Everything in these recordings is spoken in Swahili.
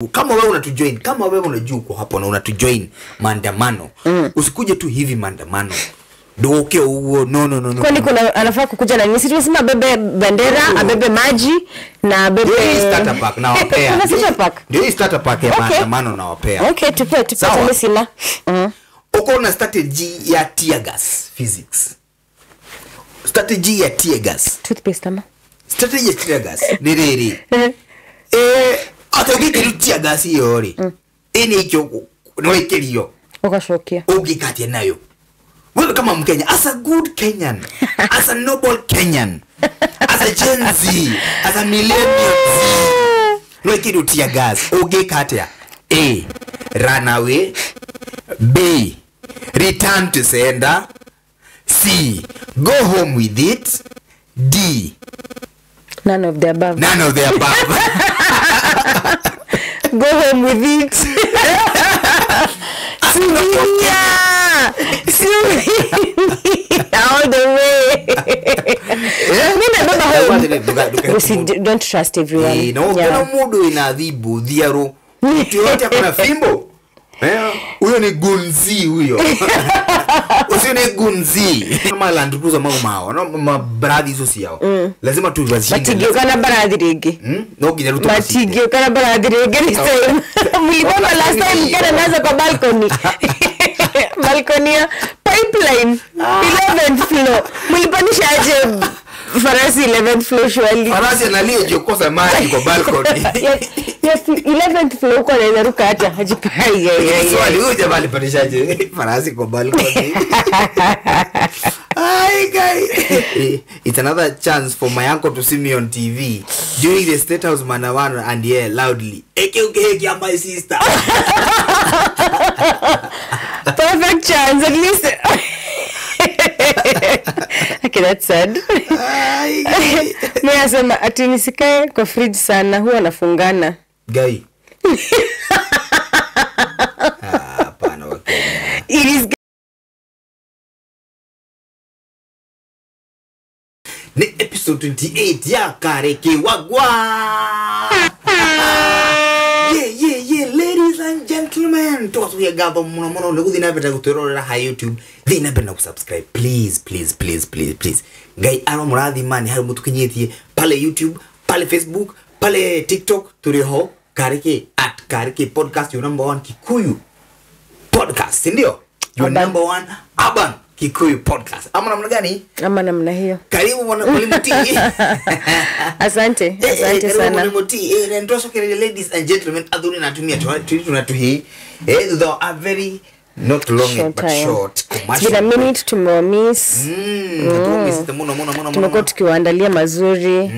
Kama wewe unatujoin, kama wewe unajua uko hapo na unatujoin maandamano, usikuje tu hivi maandamano. Ndoke huo, no no no no. Kwani kuna anafaa kukuja na nini? Si tumesema abebe bendera, abebe maji na abebe starter pack na wapea. Kuna starter pack. Ndio hii starter pack ya maandamano na wapea. Okay, tupe tupe sina. Uko na strategy ya tear gas physics. Strategy ya tear gas. Toothpaste ama? Strategy ya tear gas ni riri. Ata ukikiru tear gas hiyo ri. Ini hicho no ikirio. Ukashokia. Ugikatia nayo. Wewe kama Mkenya, as a good Kenyan, as a noble Kenyan, as a Gen Z, as a millennial Z, no ikiru tear gas. Ugikatia. A, run away. B, return to sender. C, go home with it. D, none of the above. None of the above. Go home with it. Sumiya. Sumiya. All the way. You see, don't trust everyone. No, kuna mudu inadhibu dhiaro. Mtu yote kuna fimbo. Huyo ni gunzi huyo. Usio ni gunzi. Kama Land Cruiser mau mao, no mabradi hizo si yao. Lazima tu wazinde. Matigio kana bradi rege. No ginya ruto. Matigio kana bradi rege ni same. Mliboma last time kana nazo kwa balcony. Balcony ya pipeline 11th floor. Mlipanisha aje farasi 11th floor surely. Farasi analia jiokosa maji kwa balcony. Yes, 11th floor kwa anaweza ruka hata hajipai. Swali huyo jamaa alipanishaje farasi kwa balcony? Ai guy. It's another chance for my uncle to see me on TV during the State House maandamano and yeah loudly. Eke uke eke my sister. Perfect chance at least. Okay, that's sad. Mimi nasema ati nisikae kwa fridge sana, huwa nafungana. Guy. Hapana Wakenya. It is ni episode 28 ya Kareke Wagwa. Yeah, yeah, yeah, ladies and gentlemen. Tuwasuye gatho muno muno niguthi na mbere gutwirorera ha YouTube. Thi na mbere na kusubscribe. Please, please, please, please, please. Ngai aro murathima ni hari mutukinyitie pale YouTube, pale Facebook, pale TikTok turi ho Kareke at Kareke Podcast, your number one Kikuyu podcast, si ndio? Your number one urban Kikuyu podcast. Ama namna gani? Ama namna hiyo. Karibu mwana Mwalimu T. Asante, asante sana. Mwalimu T. Na ndio soke ladies and gentlemen, adhuri natumia tunatuhi. Though a very not long short but time. Short commercial. It's been a minute tumemiss. Tumemiss muno muno muno. Tumekuwa tukiwaandalia mazuri.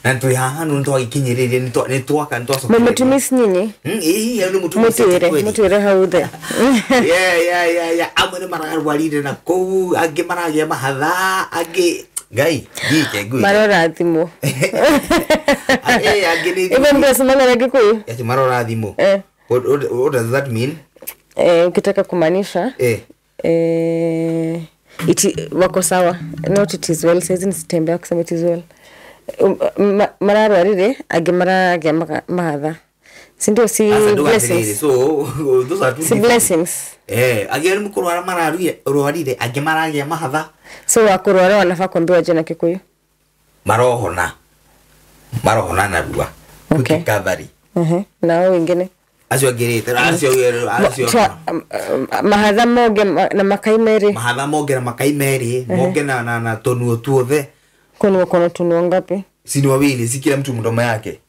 Na ndio hano ndo ikinyerere nitwaka ntwaso. Mmetumiss nini? Ndio mtumiss. Mutwire hauthe. Yeah yeah yeah yeah. Amwe mararwarire na kou, angi maragia mahatha, angi ngai gike ngui. Marora thimu. Angi ni. Ibe mnasemanga na Kikuyu? Ati marora thimu. What does that mean? Ukitaka kumaanisha it wako sawa. Not it is well, says nisitembea kusema it is well. Mararwarire angi maragia mahatha. Si ndio si blessings. So those are two si blessings. Angi ni mkurwara mararwarire angi maragia mahatha. So wakurwara wanafaa kuambiwa je na Kikuyu? Marohona. Marohona na rua. Okay. Recovery. Na wao wengine acio angirite acio mahatha moge na makai meri. Mahatha moge na makai meri, moge na na tonuo tuothe. Kono kono tunuo ngapi? Si ni wawili, si kila mtu mdomo yake.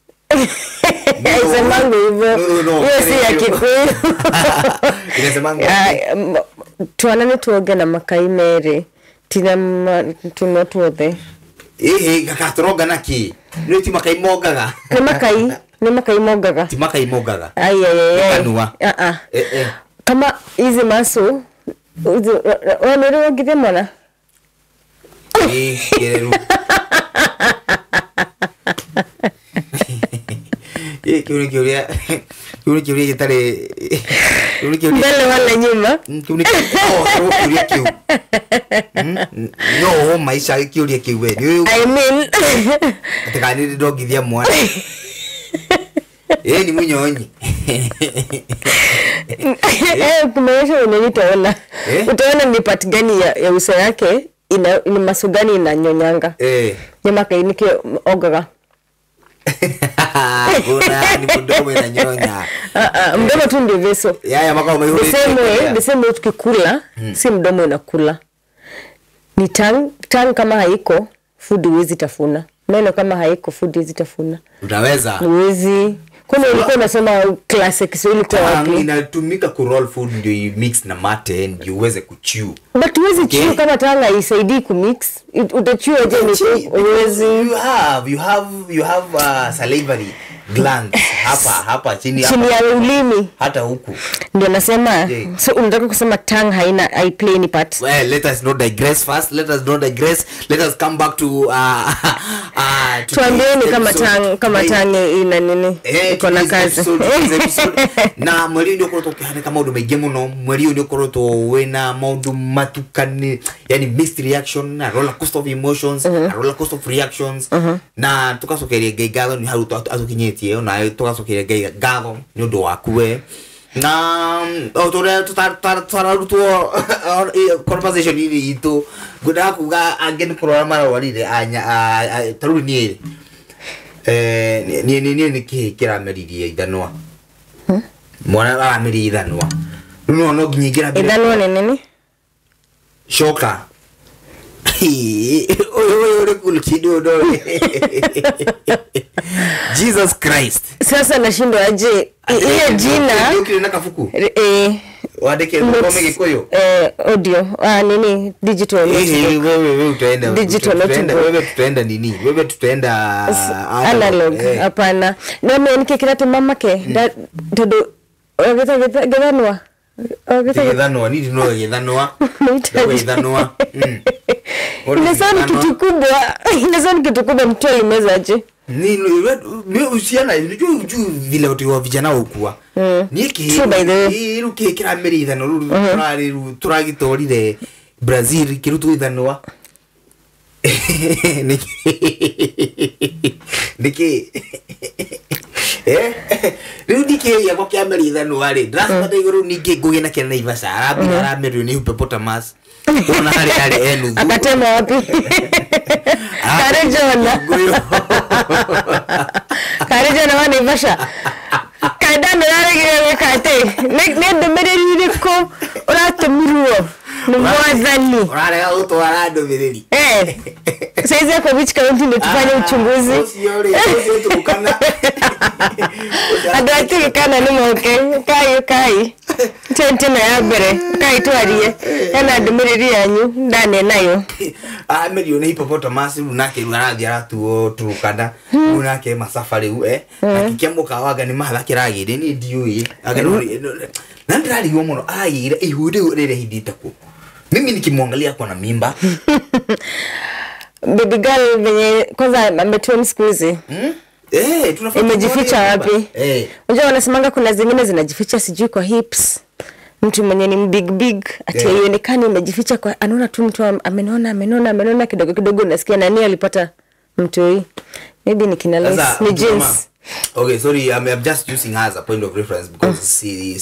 Inasemanga hivyo. Hiyo si ya Kikuyu. Inasemanga tuanane tuoge na makai meri. Tina tunuo tuothe. Kakatoroga na ki. Ni ti makai mogaga. Ni makai. Ni makai mogaga. Ti makai mogaga. Ai ai ai. Kanua. Kama hizi maso hizi wewe wongithe mwana. Kereru. Kiu kiuria. Kiu kiuria gitari. Kiu kiuria. Mbele wala nyuma. Kiu ni kiuria kiu. No maisha kiuria kiu we. I mean. Atakani ndongithia mwana. Yeye ni mnyonyi. Kumeonyesha unyonyi utaona. Utaona ni part gani ya uso yake ina ni maso gani inanyonyanga. Nyama kainike ogaga. Kuna ni mdomo inanyonya. Mdomo tu ndio veso. Yaya maka umehuri. The same way tukikula, si mdomo inakula. Ni tang kama haiko food huwezi tafuna. Meno kama haiko food huwezi tafuna. Utaweza? Huwezi. Kwani ulikuwa unasoma class ya Kiswahili kwa wapi? Inatumika ku roll food ndio mix na mate ndio uweze kuchew. But huwezi chew kama tanga haisaidii ku mix. Utachew aje ni huwezi. You have salivary glands hapa chini hapa. Chini ya ulimi. Hata huku. Ndio nasema. So unataka kusema tongue haina I play any part. Well, let us not digress first. Let us not digress. Let us come back to tuambieni kama tongue ina nini? Iko na kazi. Na mweri ndio koroto kihane maundu maingi muno. Mweri ndio koroto wena maundu matukani, yani mixed reaction na roller coaster of emotions, a roller coaster of reactions. Na tukacokeria Ngai ngatho ni hau atukinyitie ona tukacokeria Ngai ngatho ni undu waku we. Na o tũrarutwo conversation ini itu ngwendaga kuga angĩ nĩ kũrwara mararwarire anya ta rĩu niĩ niĩ nĩ kĩĩ kĩrameririe ithanwa mwana arameririe ithanwa rĩu no nginya ingĩrameririe ithanwa nĩ nini coka ũyũ ũrĩ cool kidogo Jesus Christ. Sasa nashindwa aje hiyo jina ndio na kafuku wandike ngome Gikuyu audio nini digital wewe utaenda digital wewe tutaenda nini wewe tutaenda analog hapana na mimi nikikira mama ke todo gethanwa gethanwa nini no gethanwa gethanwa inasema kitu kubwa inasema kitu kubwa mtu alimeza aje ni usiana unajua vile watu wa vijana ukua ni ki iru ki kirameri ithano ru turari ru turagitorire Brazil kirutu ithanwa niki riu ndiki yakwa kiameri ithanwa ri ndiracoka iguru ningi ngugi na kena Naivasha arambira aramerio ni hippopotamus ona hari hari enuthu akatema wapi Karejona wa Naivasha kaidana raregire gwika ati ni ndumiriri iriku uratumirwo ni mwathani urarega gutwara ndumiriri saizi yako which county ndio tufanye uchunguzi ucio ri ucio Turukana andu a Turukana ni moke kai tena ya mbere kai twarie hena ndumiriri yanyu ndane nayo amerio ni hippopotamus riu nake riu arathi aratuo Turukana riu nake masafa riu na kikia mukawaga ni mahatha kiragire ni ndiui aga na ndirarigwo muno aragire ihu riu rire hindite ku mimi nikimwangalia kwa na mimba baby girl venye kwanza ametuon siku hizi tunafaa imejificha wapi? Unajua wanasemanga kuna zingine zinajificha sijui kwa hips. Mtu mwenye ni big ati haionekani imejificha kwa anaona tu mtu amenona kidogo kidogo unasikia nani alipata mtu hii. Maybe ni kina Lois, ni jeans. Okay, sorry, I'm just using her as a point of reference because she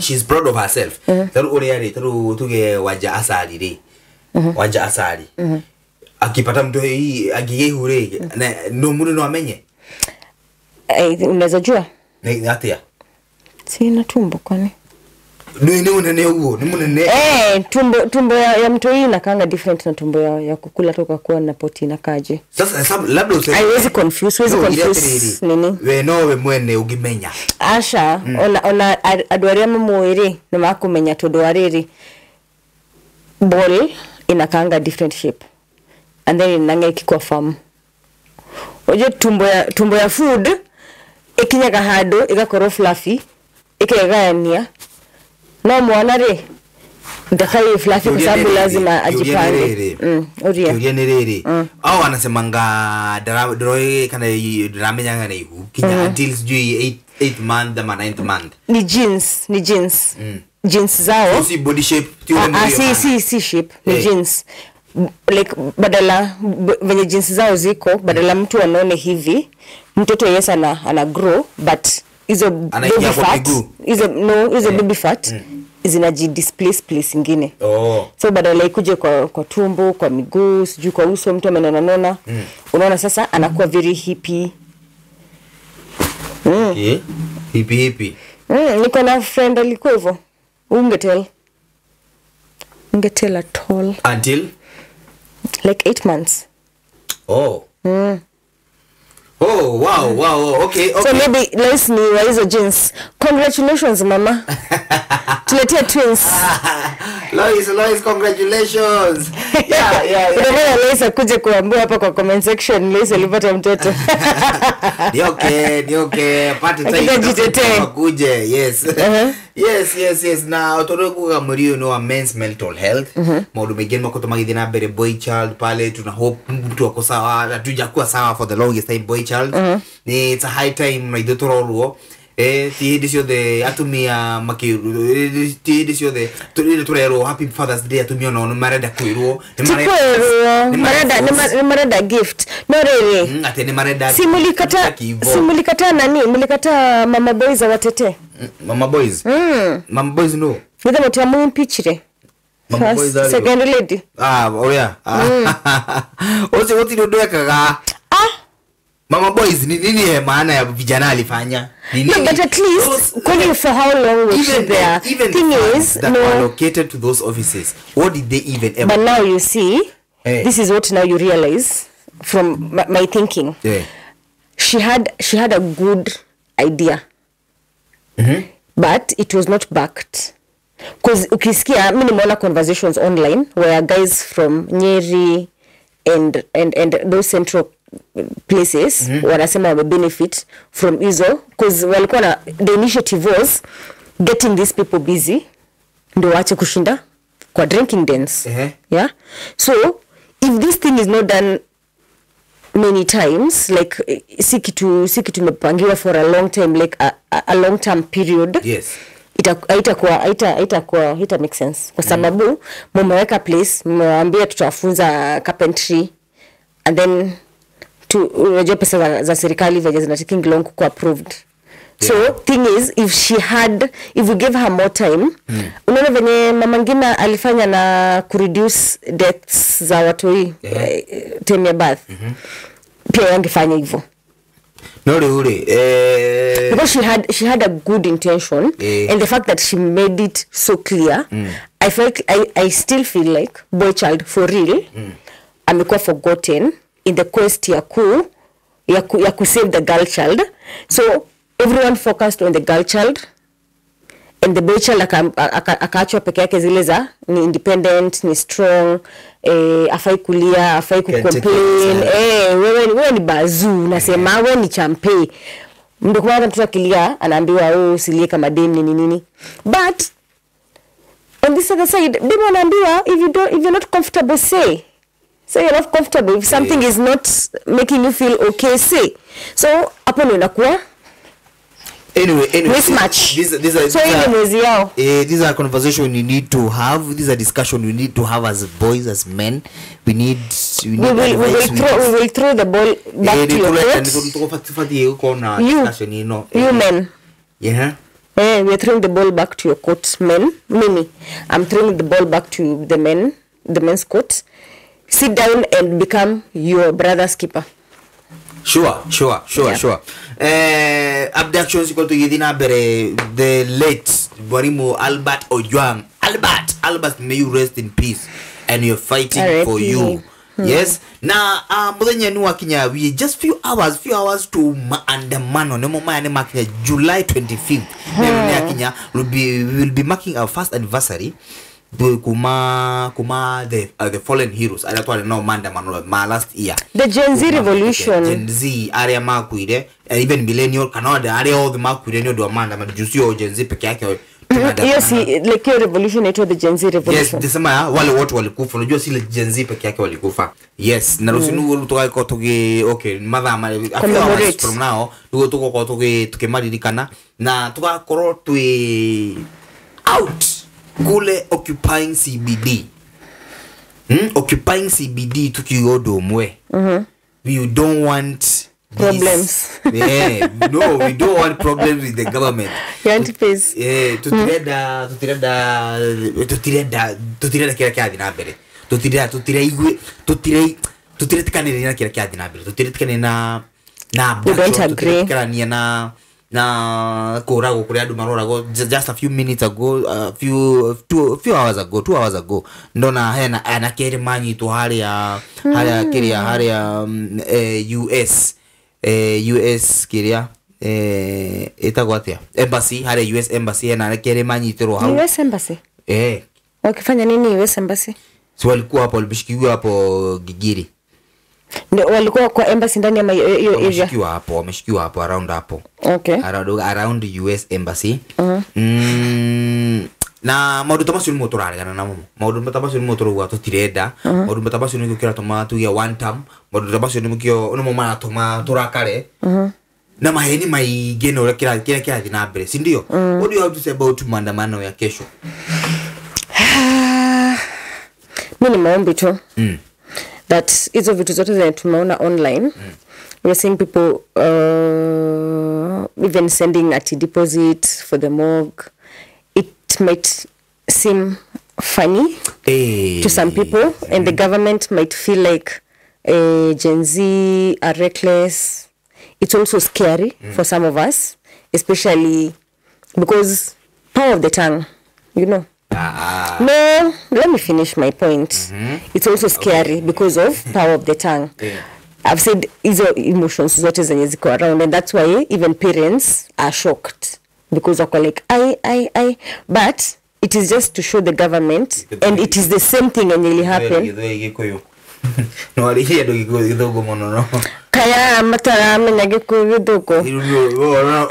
she's proud of herself. Taru uri ari taru tuge wanja asali ri. Wanja asali. Akipata mtu hii agige hure no mundu no amenye. Unaweza jua? Ni atia. Sina tumbo kwani? Ni munene huo, ni munene. Tumbo ya mtu hii inakaanga different na tumbo ya kukula toka kuwa na poti inakaje. Sasa labda useme haiwezi confuse, huwezi confuse nini? We no we mwene ugimenya. Asha, ona andu aria mamwiri ni makumenya tondu ariri ball inakaanga different shape. And then inanga ikikuwa firm. Oje tumbo ya food ikinyaga handu igakorwo fluffy ikegayania. No mwana ri ndakai fluffy kwa sababu lazima ajipange. Uria ni riri. Au wanasemanga ndoroi kana ndiramenyaga na ihu kinya until sijui 8th month ama 9th month. Ni jeans, ni jeans. Jeans zao. Si body shape ti si shape, ni jeans. Like badala venye jinsi zao ziko, badala mtu anaone hivi, mtoto yes ana grow, but hizo baby fat, hizo no, hizo baby fat zinaji displace place ingine. So badala ikuje kwa tumbo, kwa miguu, sijui kwa uso, mtu amenona nona. Unaona sasa anakuwa very hippie. Okay. Hippie. Niko na friend alikuwa hivyo. Ungetel at all. Until like 8 months. Oh. Oh, wow. Okay. So maybe Lois ni wa hizo jeans. Congratulations mama. Tuletea twins. Lois, congratulations. Yeah. Ndio Lois akuje kuambia hapa kwa comment section Lois alipata mtoto. Ni okay. Pate time. Akuje. Yes. Yes. Na otoro kuga murio no men's mental health. Maundu maingi makoto magithii na mbere boy child pale tuna hope mtu ako sawa, hatujakuwa sawa for the longest time boy child. Ni it's a high time na ithuĩ tũrorwo. Ti hĩndĩ ciothe atumia ti hĩndĩ ciothe tũrerwo happy Father's Day atumia no nĩ marenda kwĩrwo, nĩ marenda gift. No rĩrĩ atĩ nĩ marenda. Si mulikataa nani? Mulikataa mama boys awatete. Mama boys. Mama boys no. Nithe mtu impeachire. Mama boys are second lady. Oh yeah. Osi wote ndio ndwekaga. Mama boys ni nini maana ya vijana alifanya? No, but at least calling for how long was she there? Even thing is that were allocated to those offices. What did they even ever? But now you see, this is what now you realize from my thinking. Yeah. She had a good idea. But it was not backed. Because ukisikia mimi nimeona conversations online where guys from Nyeri and those central places wanasema wame benefit from hizo because walikuwa na the initiative was getting these people busy ndio waache kushinda kwa drinking dens. Yeah. So if this thing is not done many times, like si kitu imepangiwa for a long time, like a long term period. Yes. Ita make sense kwa sababu mmeweka place, mmewaambia tutawafunza carpentry and then unajua pesa za serikali venye zina taking long ku approved. So thing is if we give her more time, unaona venye Mama Ngina alifanya na ku reduce deaths za watu time ya birth. Pia angefanya hivyo. No really. Because she had a good intention, and the fact that she made it so clear, I felt I still feel like boy child for real amekuwa forgotten in the quest ya ku save the girl child. So everyone focused on the girl child and the boy child akaachwa peke yake, zile za ni independent, ni strong, afai kulia, afai kucomplain, wewe ni bazoo, nasema wewe ni champe. Ndio kwa maana mtoto akilia anaambiwa wewe usilie kama dem nini nini. But on this other side, dem anaambiwa if you're not comfortable, say. Say you're not comfortable. If something is not making you feel okay, say. So hapo ndio inakuwa anyway mismatch. These are conversation you need to have. These are discussion we need to have as boys, as men. We will throw the ball back to your court. You men. Yeah. We are throwing the ball back to your court, men. Mimi, I'm throwing the ball back to the men, the men's court. Sit down and become your brother's keeper. Sure. Abductions equal to Yedina Bere, the late Mwalimu Albert Ojwang. Albert, may you rest in peace. And you're fighting for you. Yes. Na muthenya ni wakinya, we just few hours to maandamano. Nemo maya makinya July 25th. Nemo we will be marking our first anniversary. Kuma the fallen heroes. I don't know maandamano ma last year. The Gen Z revolution. Gen Z area makuire, and even millennial Canada area all the makuire ndio do maandamano. Jusio Gen Z peke yake. Hiyo si like hiyo revolution inaitwa the Gen Z revolution. Yes, nisema wale watu walikufa. Unajua si Gen Z peke yake walikufa. Yes, na rusinu rutoka ko tuki okay, madha from now tuko tuko tuki tukimaririkana na tugakorwo twi out kule occupying CBD. Occupying CBD tukiuga ũndũ ũmwe. We don't want problems. Yeah, no, we don't want problems with the government. You want peace. Yeah, tutirenda kĩrĩa kĩrathiĩ na mbere. Tutiretĩkanĩria na kĩrĩa kĩrathiĩ na mbere. Tutiretĩkanĩria na we don't agree. Tutiretĩkanĩria na kũragwo kũrĩa andũ maroragwo just a few minutes ago, a few hours ago, 2 hours ago, ndona hena anake erĩ manyitwo harĩa kĩrĩa harĩa US US kĩrĩa ĩtagwo atĩa embassy harĩa US embassy hena anake erĩ manyitĩrwo hau. US embassy wakifanya nini US embassy? Si walikuwa hapo, walishikiwa hapo Gigiri. Ndio walikuwa kwa embassy ndani ya hiyo area. Wameshikiwa hapo around hapo. Okay. Around the US embassy. Na maundu ta macio nĩmo tũraregana namo. Maundu ta macio nĩmo tũrauga tũtirenda. Maundu ta macio nĩkĩo kĩratũma tuge one term. Maundu ta macio nĩkĩo nĩmo maratũma tũrakare. Na maheni maingĩ na ũrĩa kĩrĩa kĩrathiĩ na mbere, si ndio? What do you have to say about maandamano ya kesho? Mimi ni maombi tu. That hizo vitu zote zenye tumeona online. We are seeing people even sending a deposit for the morgue. It might seem funny to some people, and the government might feel like Gen Z are reckless. It's also scary for some of us, especially because power of the tongue, you know. No, let me finish my point. It's also scary because of power of the tongue. I've said hizo emotions zote zenye ziko around, and that's why even parents are shocked because wako like I but it is just to show the government, and it is the same thing and really happen. No alihia ndo githũngũ mũno no. Kaya mataramenya Gĩkũyũ gĩthũngũ.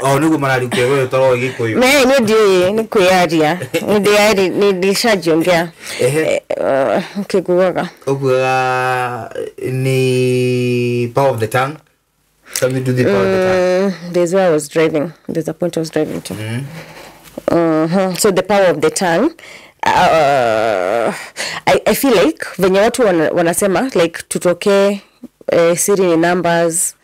O nĩguo mararikia wewe toro Gĩkũyũ. Me nĩ ndiũĩ nĩ kwĩyaria. Nĩ ndĩyari nĩ ndĩcajiongea. Kĩguaga. Ũkugaga ni power of the tongue. Something to do with the power of the tongue. There's where I was driving. There's a point I was driving to. So the power of the tongue. I feel like venye watu wanasema like tutoke siri ni numbers,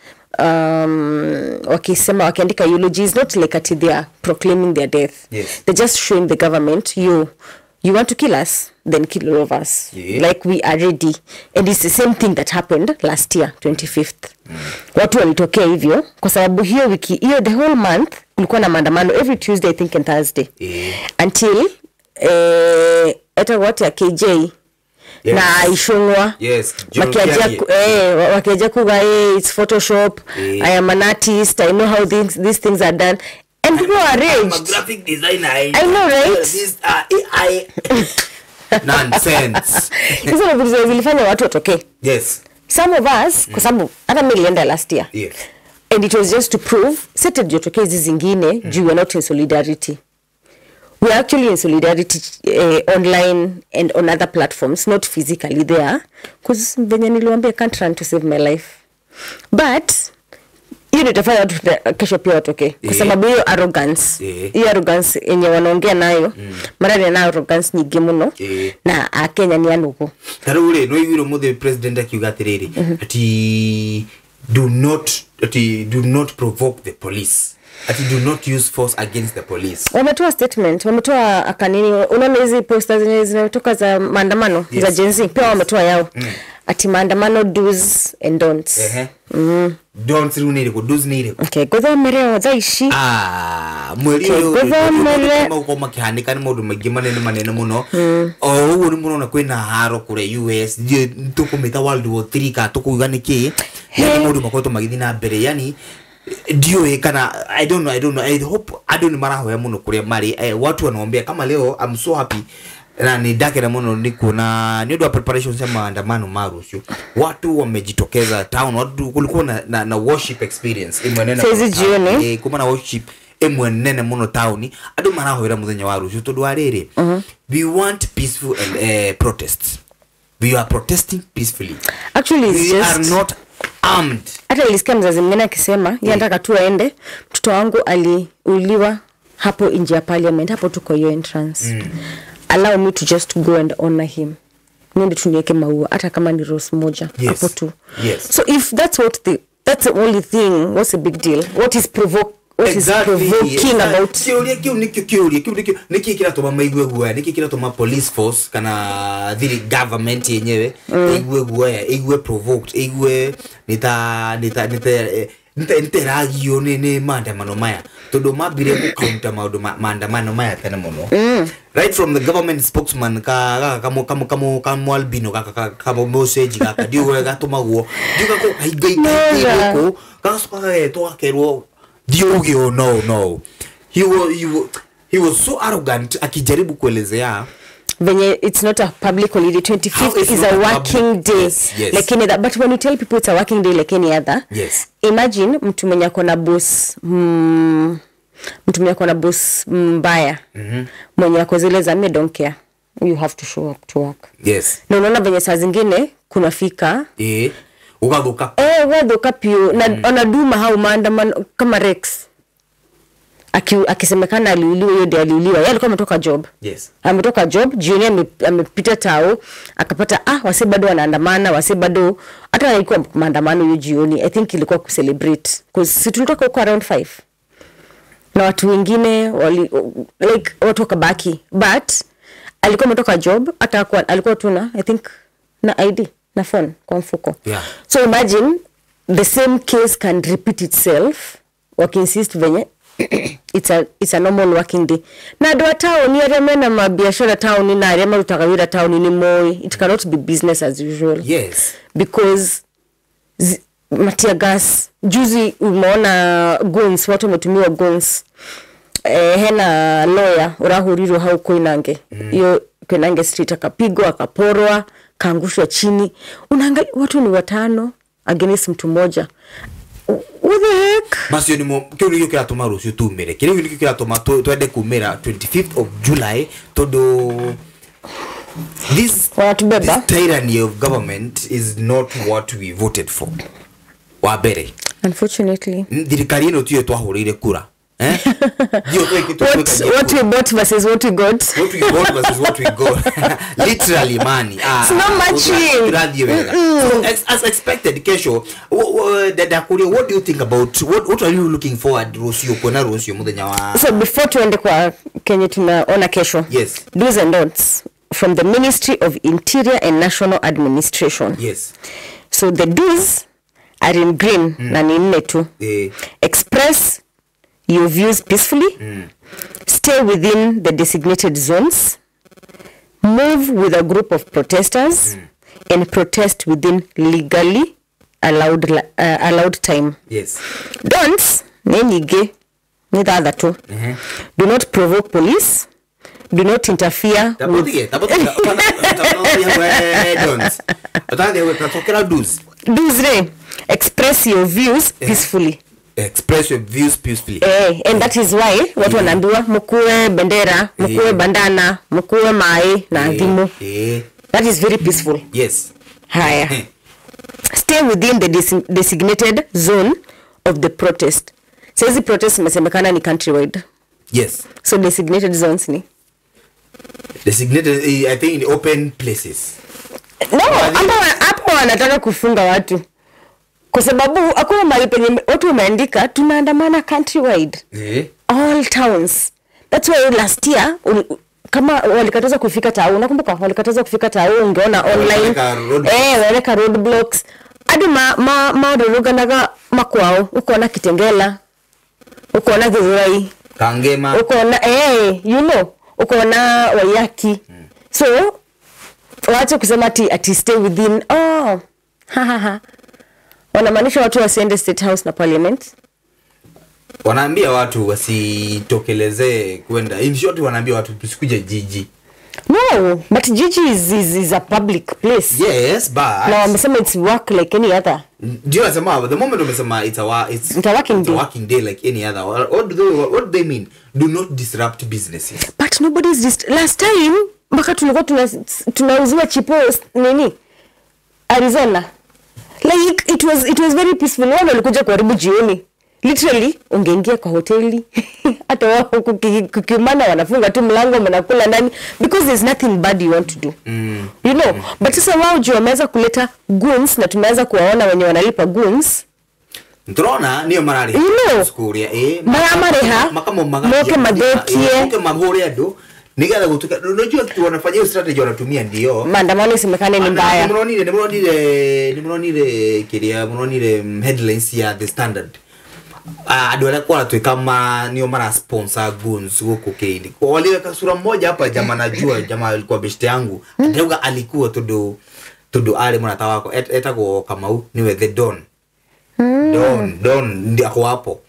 wakisema wakiandika eulogies, not like ati they are proclaiming their death. Yes. They're just showing the government, you want to kill us, then kill all of us. Yeah. Like we are ready. And it's the same thing that happened last year, 25th. Watu walitokea hivyo kwa sababu hiyo wiki hiyo the whole month kulikuwa na maandamano every Tuesday I think and Thursday. Yeah. Until eta watu ya KJ. Yes. Na Ishungwa. Yes. Wakiaja kuga it's Photoshop. I am an artist, I know how these things are done. And people are raged. I'm a graphic designer. I know, right? This AI nonsense. Hizo vitu zilifanya watu watoke. Yes. Some of us, kwa sababu hata mimi nilienda last year. Yes. And it was just to prove sete jotokee hizi zingine juu we are not in solidarity. We are actually in solidarity online and on other platforms, not physically there. Because venye niliwaambia I can't run to save my life. But hiyo ndio itafanya watu kesho pia watoke. Kwa sababu hiyo arrogance. Hiyo arrogance yenye wanaongea nayo. Mara ni na arrogance nyingi muno. Na Akenya ni anuko. Taru ri no igwiro muthe president akiuga atiriri ati do not provoke the police. Ati do not use force against the police. Wametoa statement, wametoa akanini, unaona hizi posters zenye zinatoka za maandamano. Yes. Za Gen Z pia wametoa yao. Ati maandamano do's and don'ts. Don'ts riu ni iriku, do's ni iriku. Okay, guthomerewa thaa ici. Mweri uyu uko makihanika ni maundu maingi manene manene muno. O uguo ni murona kwina haro kuria US, tukumita World War 3 ka tukuiga niki. Yani maundu makoretwo magithii na mbere, yani ndiũĩ kana I don't know I hope andũ nĩ marahoya mũno kũrĩa marĩ. Watu wanaombea kama leo. I'm so happy na ni ndakena mũno ni kuona ni ũndũ wa preparations ya maandamano ma rũciũ. Watu wamejitokeza town, watu kulikuwa na worship experience imwe nene saizi jioni, kuma na worship imwe nene mũno town. Andũ marahoera mũthenya wa rũciũ tondũ wa rĩrĩ, we want peaceful and protests. We are protesting peacefully. Actually, we just are not armed. Hata nilisikia mzazi mwingine akisema yeye anataka tu aende, mtoto wangu aliuliwa hapo nje ya parliament, hapo tuko hiyo entrance. Allow me to just go and honor him. Niende tu niweke maua hata kama ni rose moja hapo tu. Yes. So if that's what the that's the only thing, what's the big deal? What is provoking about? Kiuria kiu nikio kiuria kiu nikio niki kiratuma maigue guoya, niki kiratuma police force kana thiri government yenyewe igue guoya, igue provoked, igue nita nita nita niteragio ni maandamano maya tondu mambire gukaunta maundu maandamano maya tene muno. Right from the government spokesman ka kamo kamo kamo kamo albino ka kamo message gaka ndiugo gatumagwo ndiuga ko kainga ko gagacoka gagetwo gakerwo ndiuge no he was so arrogant akijaribu kuelezea venye it's not a public holiday. 25th is a working day. Yes, yes. Like any other. But when you tell people it's a working day like any other, yes. Imagine mtu mwenye ako na boss mtu mwenye ako na boss mbaya, mwenye ako zile za me don't care, you have to show up to work. Yes. Na unaona venye saa zingine kunafika ugathuka ugathuka pio na onaduma hau maandamano kama Rex akisemekana aliuliwa, hiyo ndio aliuliwa. Yeye alikuwa ametoka job. Yes. Ametoka job, jioni amepita tao, akapata wase bado wanaandamana, wase bado hata ilikuwa maandamano hiyo jioni. I think ilikuwa ku celebrate because si tulitoka huko around 5. Na watu wengine wali like watu wakabaki, but alikuwa ametoka job, hata alikuwa tu na I think na ID na phone kwa mfuko. Yeah. So imagine the same case can repeat itself, wakiinsist venye it's a normal working day. Na andũ a taũni arĩa mena mabiashara taũni na arĩa marutaga wĩra taũni nĩ moĩ it cannot be business as usual. Yes. Because matia gas juzi umeona guns, watu wametumiwa guns. Hena lawyer urahurirwo hau Koinange. Hiyo Koinange Street akapigwa, akaporwa, kaangushwa chini. Unaangalia watu ni watano against mtu mmoja. What the heck? Macio nimo kiu nikio kiratuma rucio tumire. Kiu nikio kiratuma twende kumira 25th of July tondu this tyranny of government is not what we voted for. Wa mbere. Unfortunately. Thirikari ino tiyo twahurire kura. What we bought versus what we got. What we bought versus what we got. Literally, man. It's not matching. So, as expected, kesho, what do you think about, what are you looking forward, Rocio, kuona Rocio, muthenya wa... So, before tuende kwa Kenya tunaona kesho. Yes. Do's and don'ts from the Ministry of Interior and National Administration. Yes. So, the do's are in green, na ni nne tu. Express your views peacefully, stay within the designated zones, move with a group of protesters, and protest within legally allowed time. Yes. Don't, ni the other two. Do not provoke police. Do not interfere with... Do's, express your views peacefully. Express your views peacefully. And that is why watu wanaambiwa mkuwe bendera, mkuwe bandana, mkuwe mai na thimu. That is very peaceful. Yes. Haya. Stay within the designated zone of the protest. So hizi protest imesemekana ni countrywide. Yes. So designated zones ni? Designated, I think, in open places. No, hapo wanataka kufunga watu. Kwa sababu hakuna mahali penye watu wameandika tunaandamana countrywide. All towns. That's why last year kama walikataza kufika tao, unakumbuka walikataza kufika tao, ungeona online. Waleka roadblocks. Hadi ma roroganaga makwao, ukoona Kitengela, ukoona Githurai, Kangema, ukoona you know, ukoona Waiyaki. So waache kusema ati stay within. Oh. Ha ha ha. Wanamaanisha watu wasiende State House na Parliament. Wanaambia watu wasitokelezee kwenda. In short wanaambia watu tusikuje jiji. No, but jiji is a public place. Yes, but no, wamesema it's work like any other. Ndio nasema the moment wamesema it's a working day. Working day like any other. What do they mean? Do not disrupt businesses. But nobody's last time mpaka tulikuwa tunauziwa chipo nini? Arizona. Like it was very peaceful. Wao walikuja kuharibu jioni. Literally ungeingia kwa hoteli hata wao kukiumana wanafunga tu mlango mnakula ndani because there's nothing bad you want to do. You know, but sasa wao juu wameanza kuleta goons na tumeanza kuwaona wenye wanalipa goons. Nturona niyo marari. You know, Skuria marareha makamo moke madhekie moke magore andu nigetha gutuka. Unajua kitu wanafanya hiyo strategy wanatumia ndio maandamano isemekane ni mbaya. Nimuronire kiria muronire headlines ya The Standard. Andu aria kwaratwika ma nio mara sponsor goons guku kindi. Waliweka sura moja hapa jamaa najua jamaa alikuwa best yangu. Ndauga alikuwa tondu ari murata wako etagwo Kamau niwe the Don. Don ndio ako hapo.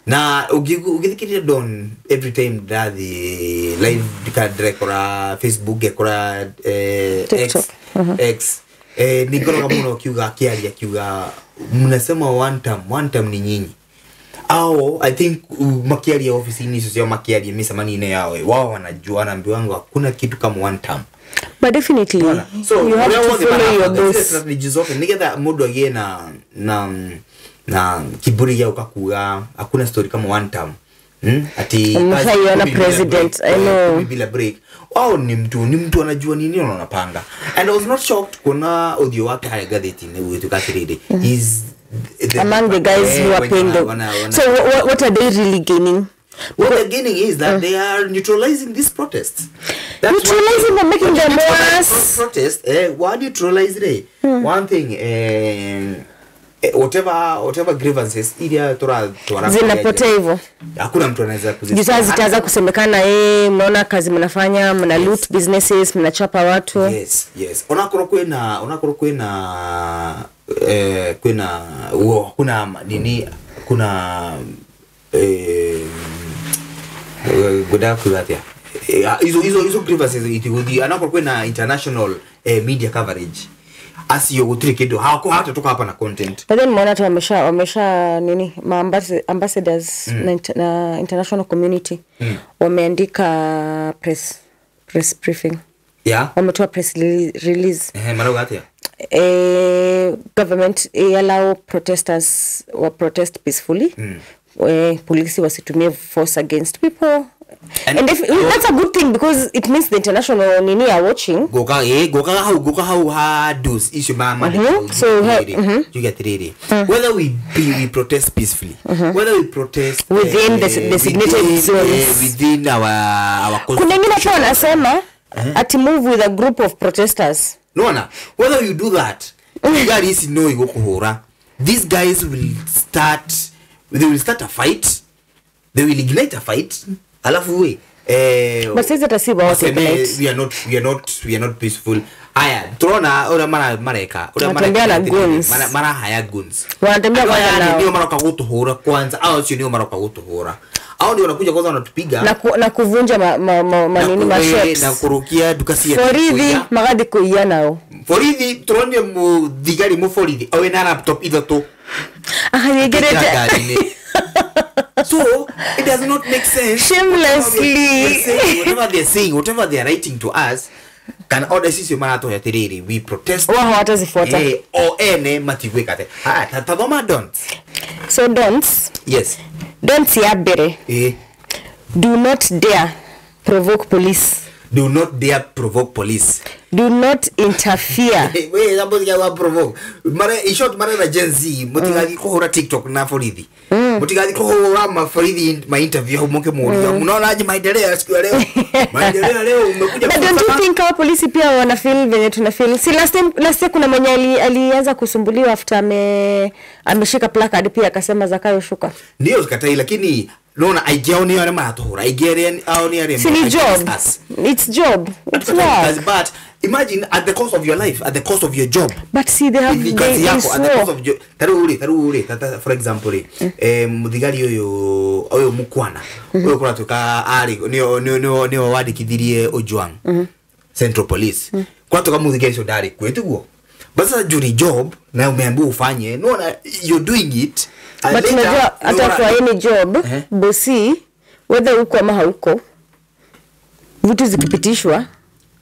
Na ugithikiria Don every time ndathi live ndikandrekora Facebook ngekora X X ningoroga muno kiuga akiaria kiuga mnasema one term ni nyinyi. Au I think makiaria ofisini hizo sio makiaria misamani yao wao wanajua na mbi wangu hakuna kitu kama one term. But definitely so you have to follow your boss. Strategies zote nigetha mundu agie na kiburi ya ukakuga hakuna story kama one term. Ati mshaiona president I know bila break. Wao ni mtu anajua nini anapanga. And I was not shocked kuna audio wake haya gazeti ni wetu is among the guys who are paying the so what are they really gaining? What they're gaining is that they are neutralizing these protests. That's neutralizing and making them worse. Protest, why neutralize it? One thing, whatever grievances iria tora zinapotea hivyo. Hakuna mtu anaweza kuzisikia. Sasa zitaanza kusemekana mnaona kazi mnafanya, mna loot businesses, mnachapa watu. Yes, yes. Onakorwo kwina kwina kuna nini kuna goda kuatia hizo grievances itigothi anakorwo kwina international media coverage asio gutire kindu hako hatatoka hapa na content. But then mwana tu wamesha nini ma ambassadors na international community wameandika press briefing. Yeah. Wametoa press release. Marauga atia? Government allow protesters wa protest peacefully. Police wasitumie force against people. And if that's a good thing because it means the international nini are watching. Goka how hard those issue mama. So you get ready. Whether we protest peacefully, whether we protest within the designated zones, within our kuna wengine pia wanasema ati move with a group of protesters. No na whether you do that, guys know you go. These guys will start a fight. They will ignite a fight. Alafu we but sasa tasiba wote we are not peaceful. Aya tunaona ora mareka ora mareka guns mara haya guns wanatembea kwa nao ndio mara kagutuhura kwanza au sio ndio mara kagutuhura au ndio wanakuja kwanza wanatupiga na kuvunja manini ma shops na kurukia duka si foridhi magadi kuia nao foridhi tuone mu thigari mu foridhi awe na laptop ithatu ahayegerete. So it does not make sense. Shamelessly. Whatever they're saying, whatever they're writing to us, can order sisi marato ya tiriri. We protest. Wao hawatazifuata. O ene matigweka te. Ah, tadhoma don't. So don'ts. Yes. Don't ya bere. Do not dare provoke police. Do not dare provoke police. Do not interfere. We somebody can provoke. Mara in short mara na Gen Z mutigagi kuhura TikTok na foridhi. Mutigagi kuhura maforidhi my interview moke muria. Unaona aje maendeleo siku ya leo? Maendeleo leo umekuja. But don't you think our police pia wana feel venye tuna feel? Si last time last year kuna mwenye alianza kusumbuliwa after ameshika placard pia akasema Zakayo shuka. Ndio zikatai lakini Lona aigeoni yale maratuhura aigeria aoni yale. Si job. It's job. It's work. But imagine at the cost of your life, at the cost of your job. But see they have they at the cost of your taruri for example muthigari uyu mukwana uyu kuratuka ari nio wandikithirie Ojwang Central Police kuratuka muthigari ucio ndari kwetiguo. But sasa juri job na umeambiwa ufanye, no you're doing it. But unajua hata kwa any job bosi whether uko ama hauko, vitu zikipitishwa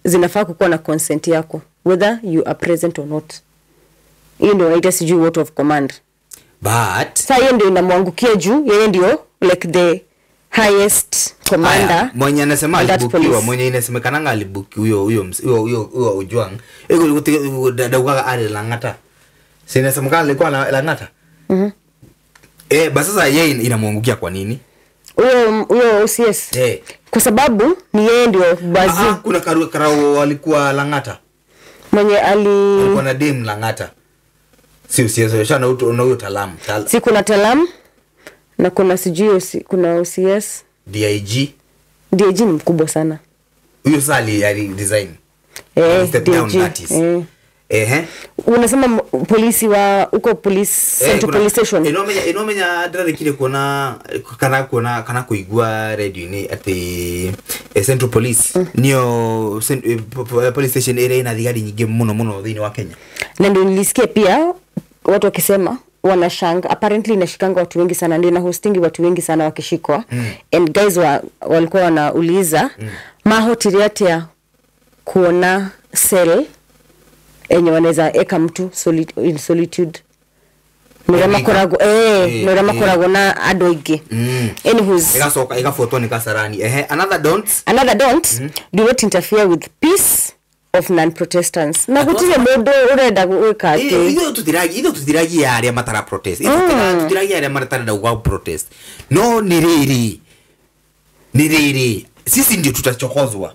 zinafaa kukuwa na consent yako whether you are present or not. Hiyo ndio inaitwa sijui vote of command. But Sasa hiyo ndio inamwangukia juu, yeye ndio like the highest commander. Aya, mwenye anasema alibukiwa, mwenye inasemekananga alibuki huyo huyo huyo huyo Ojwang. Ego daukaga ale Lang'ata. Si inasemekana alikuwa Lang'ata. Mhm. Basi sasa yeye inamwangukia kwa nini? Huyo OCS. Kwa sababu ni yeye ndio bazi. Kuna karao alikuwa Lang'ata. Mwenye alikuwa na dem Lang'ata. Si OCS shana na huyo Talam. Si kuna Talam na kuna sijui kuna OCS. DIG. DIG ni mkubwa sana. Huyo sasa ali design. Step down that is. Unasema polisi wa huko police Central Police Station. Inomenya ndĩrarĩkire kuona kana kuigua radio-inĩ atĩ Central Police nĩyo police station ĩrĩa ĩna thigari nyingĩ mũno mũno thĩinĩ wa Kenya. Na ndio nilisikia pia watu wakisema wanashanga, apparently inashikanga watu wengi sana, ndio na hostingi watu wengi sana wakishikwa. And guys walikuwa wanauliza mahotiriatia kuona cell enye wanaweza eka mtu in solitude. Norama korago na adoige. Anywho's ikasoka ikafuatwa ni Kasarani. Another don't. Another don't. Do not interfere with peace of non-protestants. Na gutire mundu urenda gwika ati ithuĩ tutiragia aria matara protest. Tutiragia aria matarenda gwa protest. No ni riri. Sisi ndio tutachokozwa.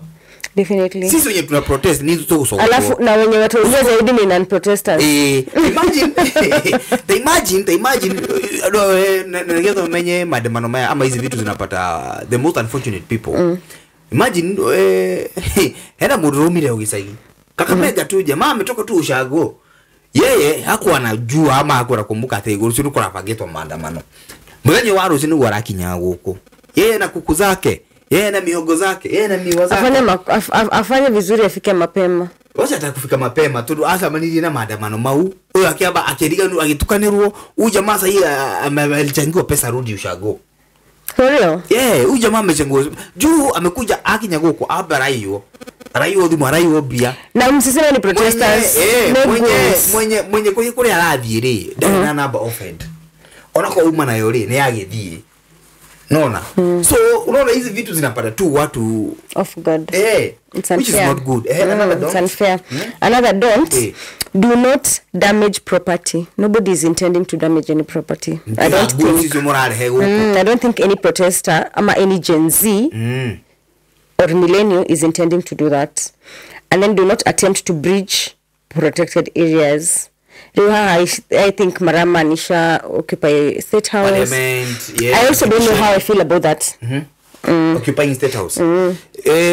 Definitely. Sisi wenye tuna protest ni tutokusoma. Alafu na wenye wataumia zaidi ni non-protesters. Imagine imagine ngezo menye maandamano maya ama hizi vitu zinapata the most unfortunate people. Imagine hena murumire ugisagi. Kakamega tu jamaa ametoka tu ushago. Yeye hakuwa anajua ama hakuwa anakumbuka ati rucio ni kurabagetwo maandamano. Muthenya wa rucio niguo arakinya guku. Yeye na kuku zake, yeye na mihogo zake, yeye na miwa zake. Afanye vizuri afike mapema. Wacha atakufika mapema tundu acemanirie na maandamano mau. Uyu akiamba akiriganu agitukanirwo, uyu jamaa sasa alichangiwa pesa rudi ushago. For real? Yeah, huyu jamaa amechangiwa. Juu amekuja akinya guku abaraiyo. Araiyo thimu, araiyo bia. Na msiseme ni protesters. Mwenye kuri arathie ri, ndarĩ na number offend. Ona ko uma nayo ri ni agithie. Unaona? So unaona hizi vitu zinapata tu watu off guard. It's unfair. Which is not good. Another don't. It's unfair. Another don't. Do not damage property. Nobody is intending to damage any property. I don't think. I don't think any protester ama any Gen Z or millennial is intending to do that. And then do not attempt to breach protected areas. I think Marama Nisha occupy State House. Parliament, yeah. I also don't know how I feel about that. Occupying State House.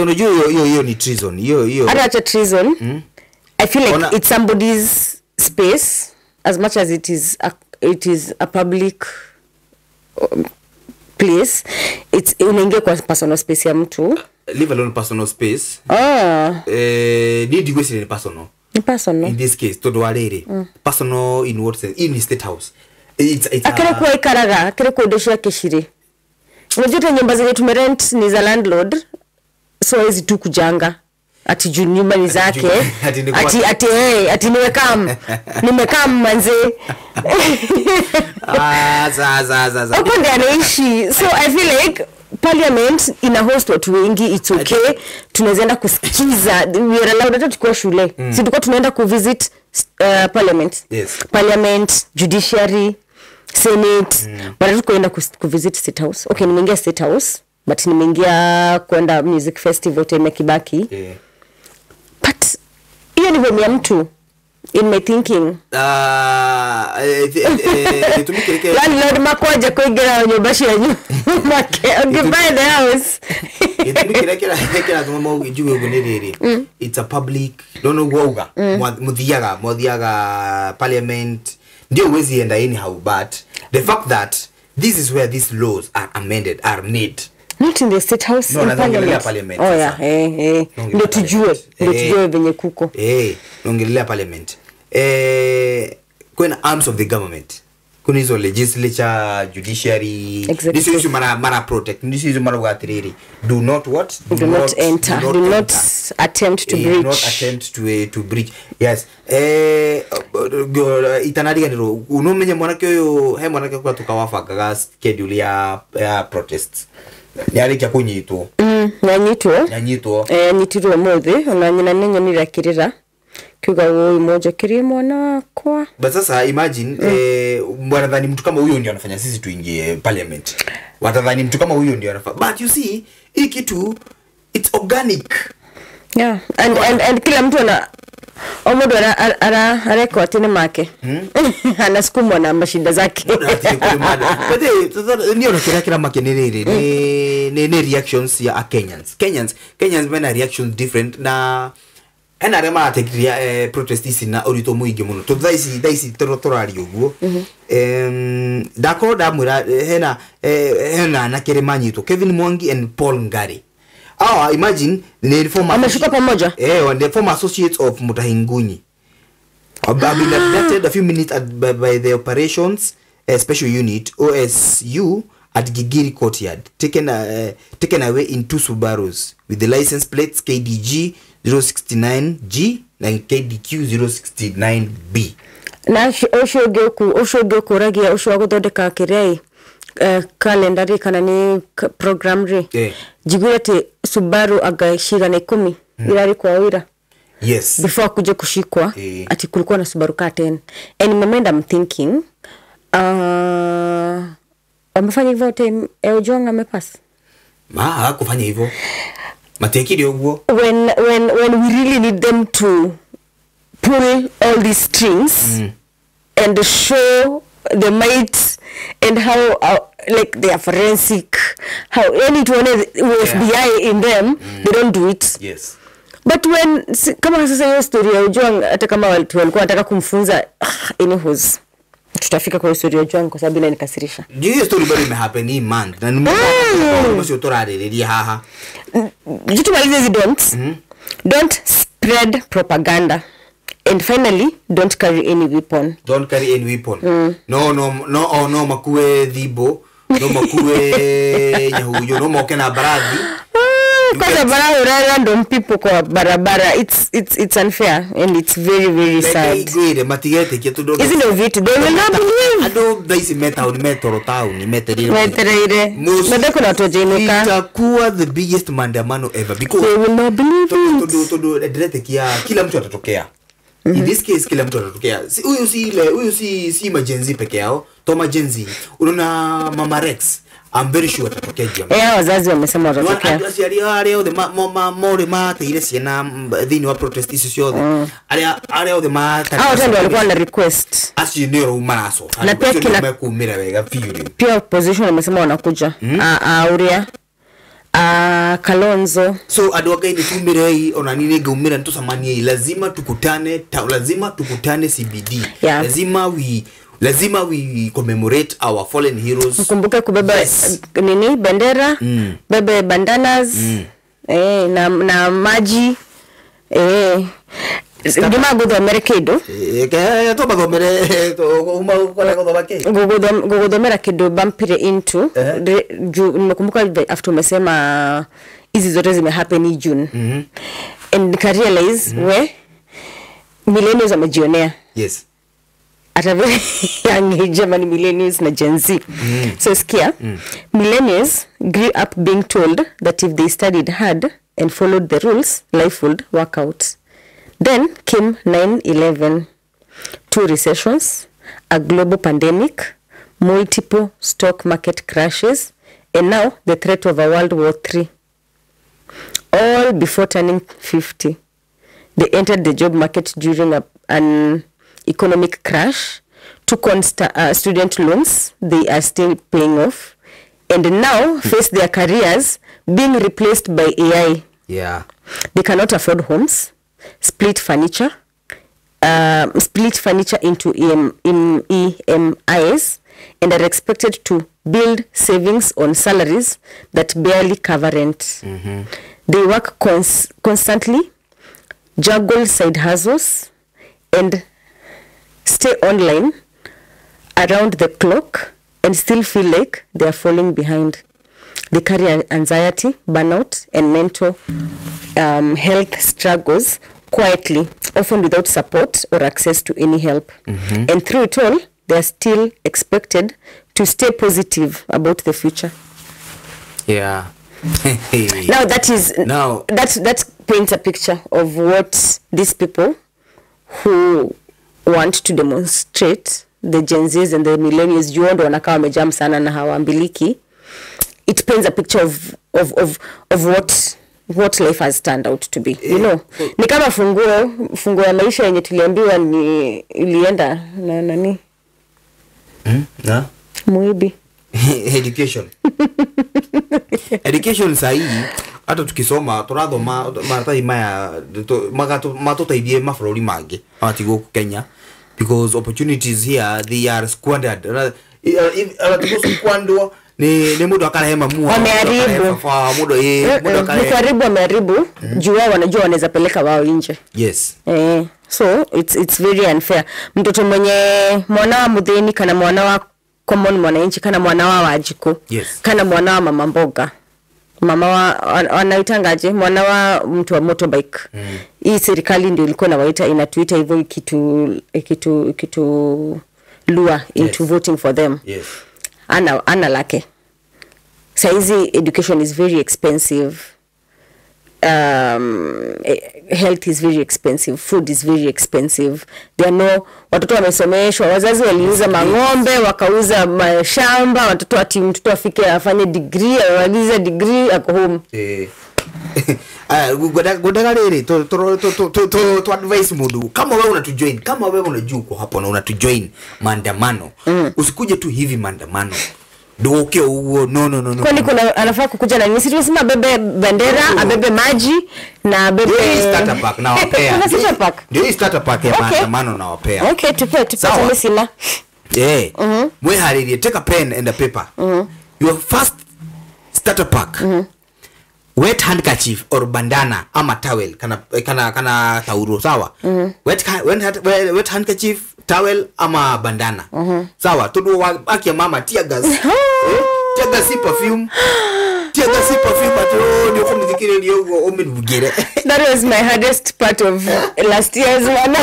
Unajua hiyo ni treason. Hiyo. Hata treason. I feel like it's somebody's space as much as it is a public place. It's unaingia kwa personal space ya mtu. Leave alone personal space. Need you ni personal. Personal. In this case, todo warere. Personal in what sense? In the State House. It's akere kwa ikaraga, akere kwa indo keshiri. Unajua nyumba zenye tumerent ni za landlord. So hizi tu kujanga. Ati juu nyumba ni zake. Ati nimekam. Nimekam manze. Za. Hapo ndio anaishi. So I feel like Parliament ina host watu wengi, it's okay. Tunaweza kusikiza. We are allowed hata tukiwa shule. Si tulikuwa tunaenda kuvisit Parliament. Yes. Parliament, Judiciary, Senate. But tukoenda kuvisit State House. Okay, nimeingia State House, but nimeingia kwenda music festival time ya Kibaki. Yeah. But hiyo ni home ya mtu. In my thinking. Landlord makwaja kuingira nyumba cianyu. Occupy the house. It's a public, don't know woga. Muthiaga parliament. Ndio huwezi enda anyhow, but the fact that this is where these laws are amended, are made. Not in the State House, no, in Parliament. Parliament. Oh yeah, Ndio tujue venye kuko. Naongelea Parliament. Kuna arms of the government. Kuna hizo legislature, judiciary, nicio icio mara protect, nicio icio marauga atiriri, do not what? Do not enter. Do not attempt to breach. Do not attempt to breach. Yes. Itanariganirwo unomenye mwanake uyu, he mwanake kwa tukawabangaga schedule ya protests. Nĩarĩkia kũnyitwo. Nĩanyitwo. Nĩanyitwo. Anyitirwo ũmũthĩ, ona nyina nĩnyonire akĩrĩra. Kiuga ũũ moja mwana wakwa. But sasa imagine wanadhani mtu kama huyo ndio anafanya sisi tuingie parliament. Watadhani mtu kama huyo ndio anafanya. But you see, hii kitu it's organic. Yeah, and kila mtu ana omodo ara kwa tena make. Anasukumwa na mashinda zake. But ni ona kila make ni reactions ya Kenyans. Kenyans mena reactions different na ena arĩa maratekiria protest ici na ũritũ mũingĩ mũno tondũ thaa ici tũraria ũguo ndakorwo ndamwĩra hena anake arĩa manyitwo Kevin Mwangi and Paul Ngari. Imagine ni former wameshuka pamoja the former associates of Mutahi Ngunyi have been abducted a few minutes by the operations special unit OSU at Gigiri Courtyard, taken away in 2 Subarus with the license plates KDG 069G na KDQ 069B. Na ucio ũngĩ ũkũragia ũcio wa gũthondeka kĩrĩa calendar kana ni program ri. Njiguire atĩ Subaru anga cigana 10 irarĩ kwa wĩra. Yes. Before kuja kushikwa ati kulikuwa na Subaru ka 10. And in my mind I'm thinking wamefanya hivyo time Ojwang amepass. Ma hakufanya hivyo. Matekiri uguo. When we really need them to pull all these strings and show the might and how like they are forensic, how any to FBI in them, they don't do it. Yes. But when kama sasa hiyo story ya Ojwang, hata kama watu walikuwa wanataka kumfunza anyways, tutafika kwa story ya Ojwang kwa sababu inanikasirisha. Hiyo story bado imehappen hii month na ni msio toraririria haha. Jitumalize hizi don't. Don't spread propaganda. And finally, don't carry any weapon. Don't carry any weapon. No makuwe dhibo, no makuwe nyahuyo, no moke na baradhi. Kwanza barabara random people kwa barabara, it's unfair and it's very very sad. Hizi ndio vitu they will not believe. Ado daisi meta metro town meterire. Meterire. Mede kuna watu wajainuka. Itakuwa the biggest maandamano ever because they will not believe it. Todo direct kila mtu atatokea. In this case kila mtu atatokea. Huyu si ile, huyu si majenzi peke yao, to majenzi. Unaona Mama Rex, I'm very sure atatokea jioni. Wazazi wamesema watatokea. Aciari aria othe more mateire ciana thĩinĩ wa protest icio ciothe. Aria othe hao ndio walikuwa na request. Acio ndio rĩu maracoka. Na pia kina mekumĩra wega biũ rĩu. Pia opposition wamesema wanakuja. Auria Kalonzo. So andũ a Ngai nĩtumĩrei ona niĩ nĩngaumĩra nĩtũcemanie, lazima tukutane, lazima tukutane CBD. Yeah. Lazima we commemorate our fallen heroes. Mkumbuke kubeba nini bendera, bebe bandanas, na maji, Ndima guthomere kindu. To mathomere to uma ukora guthoma ki. Guguthomera kindu bumpire into. Nimekumbuka after umesema hizi zote zime happen in June. And nika realize we millennials wamejionea. Yes. At a very young age, German millennials na Gen Z. So skia, millennials grew up being told that if they studied hard and followed the rules, life would work out. Then came 9/11, 2 recessions, a global pandemic, multiple stock market crashes, and now the threat of a World War III. All before turning 50. They entered the job market during an economic crash, took on student loans they are still paying off, and now face their careers being replaced by AI. Yeah. They cannot afford homes, split furniture into EMIs, and are expected to build savings on salaries that barely cover rent. They work constantly, juggle side hustles, and stay online around the clock and still feel like they are falling behind. They carry anxiety, burnout, and mental health struggles quietly, often without support or access to any help. And through it all, they are still expected to stay positive about the future. Yeah. Now that is now that paints a picture of what these people who want to demonstrate, the Gen Zs and the millennials, juu ndo wanakaa wamejam sana na hawaambiliki. It paints a picture of what life has turned out to be. You know, ni kama funguo ya maisha yenye tuliambiwa ni ilienda na nani? Na? Muibi. Education. Education sahi hata tukisoma turathoma maratathi maya matuteithie mabũrũri mangĩ ona ti gũkũ Kenya, because opportunities here they are squandered. Squandered ni mundu akarehe mamu wameharibu mundu wameharibu juu wao wanajua wanaweza peleka wao nje. Yes. So it's very unfair. Mtoto mwenye mwana wa muthini kana mwana wa common mwananchi kana mwana wa Wajiko, yes, kana mwana wa mama mboga, mama wa wanaitangaje, mwana wa mtu wa motorbike. Hii serikali ndio ilikuwa inawaita, inatuita hivyo ikitu lure into, yes, voting for them. Yes. Ana lake. Saizi education is very expensive. Health is very expensive, food is very expensive. There are no, watoto wamesomeshwa, wazazi waliuza mang'ombe, wakauza mashamba, watoto ati mtoto afike afanye degree, amalize degree ako home. Godaga riri to advise mundu, kama wewe unatujoin, kama wewe unajua uko hapo na unatujoin maandamano, usikuje tu hivi maandamano nduke uguo. No. Kwani kuna anafaa kukuja na nini? Si tumesema abebe bendera, abebe maji na abebe starter pack na wapea. Kuna starter pack. Ndio hii starter pack ya maandamano na wapea. Okay, tupe tumesema. Mweharirie, take a pen and a paper. Your first starter pack. Wet handkerchief or bandana ama towel kana tauro, sawa? Wet handkerchief, towel ama bandana. Sawa, todo wa akia mama tear gas. Tear gas si perfume. Tear gas si perfume but ndio kumzikire ndio umenugire. That was my hardest part of last year's one.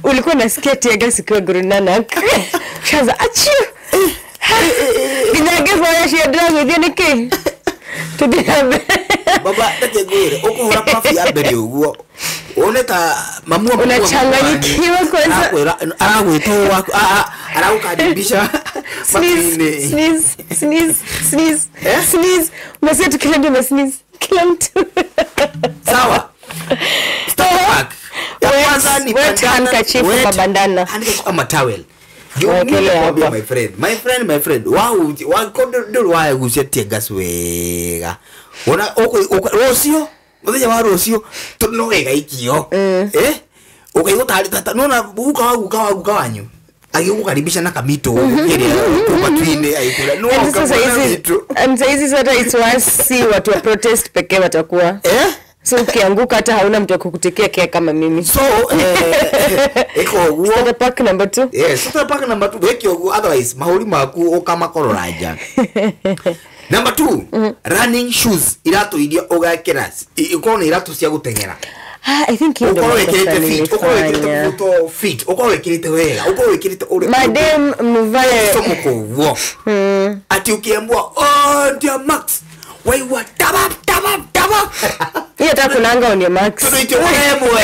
Ulikuwa unasikia tear gas ukiwa Guru Nanak. Shaza achi. Nginage kwa shia drug with niki. Baba takegwire ukuhura pafu ya mbere uguo one ta mamu unachanganyikiwa kwanza, aragwitwo aragukaribisha. Sneeze, sneeze, sneeze, sneeze. Unasikia tu kila mtu sneeze, kila mtu. Sawa. Stop back. Ya kwanza ni wet handkerchief ama bandana ama towel. My friend, wa kondo wa gucia tear gas wega. Wona rũciũ, mũthenya wa rũciũ no wega ikio. Ukaigua tari tata nona guka wa guka wa guka wanyu agigukaribisha na kamito kĩrĩa kuma-inĩ aikura no sasa hizi sasa it's worse, si watu wa protest pekee watakuwa. So ukianguka hata hauna mtu wa kukutekea kia kama mimi. So eko uguo. Starter pack number 2. Yes, starter pack number 2 weke uguo, otherwise mahuri maku ukamakorora nja. Number 2, running shoes, iratu iria ugekira ikorwo ni iratu cia guteng'era. I think you ukorwo wikirite fit, ukorwo wikirite buto fit, ukorwo wikirite wega, ukorwo wikirite uri madam mvae somo koguo. Ati ukiambwa oh dear Max, waigua taba taba taba. Hiyo hata kunanga on your max. Tunaitwa wewe.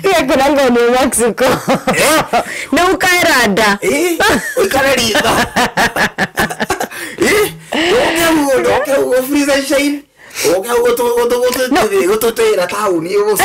Hiyo kunanga on your max uko. Na ukae rada. Uikare ritho. Oke ugo freezer shine. Oke ugo to to tauni ugo.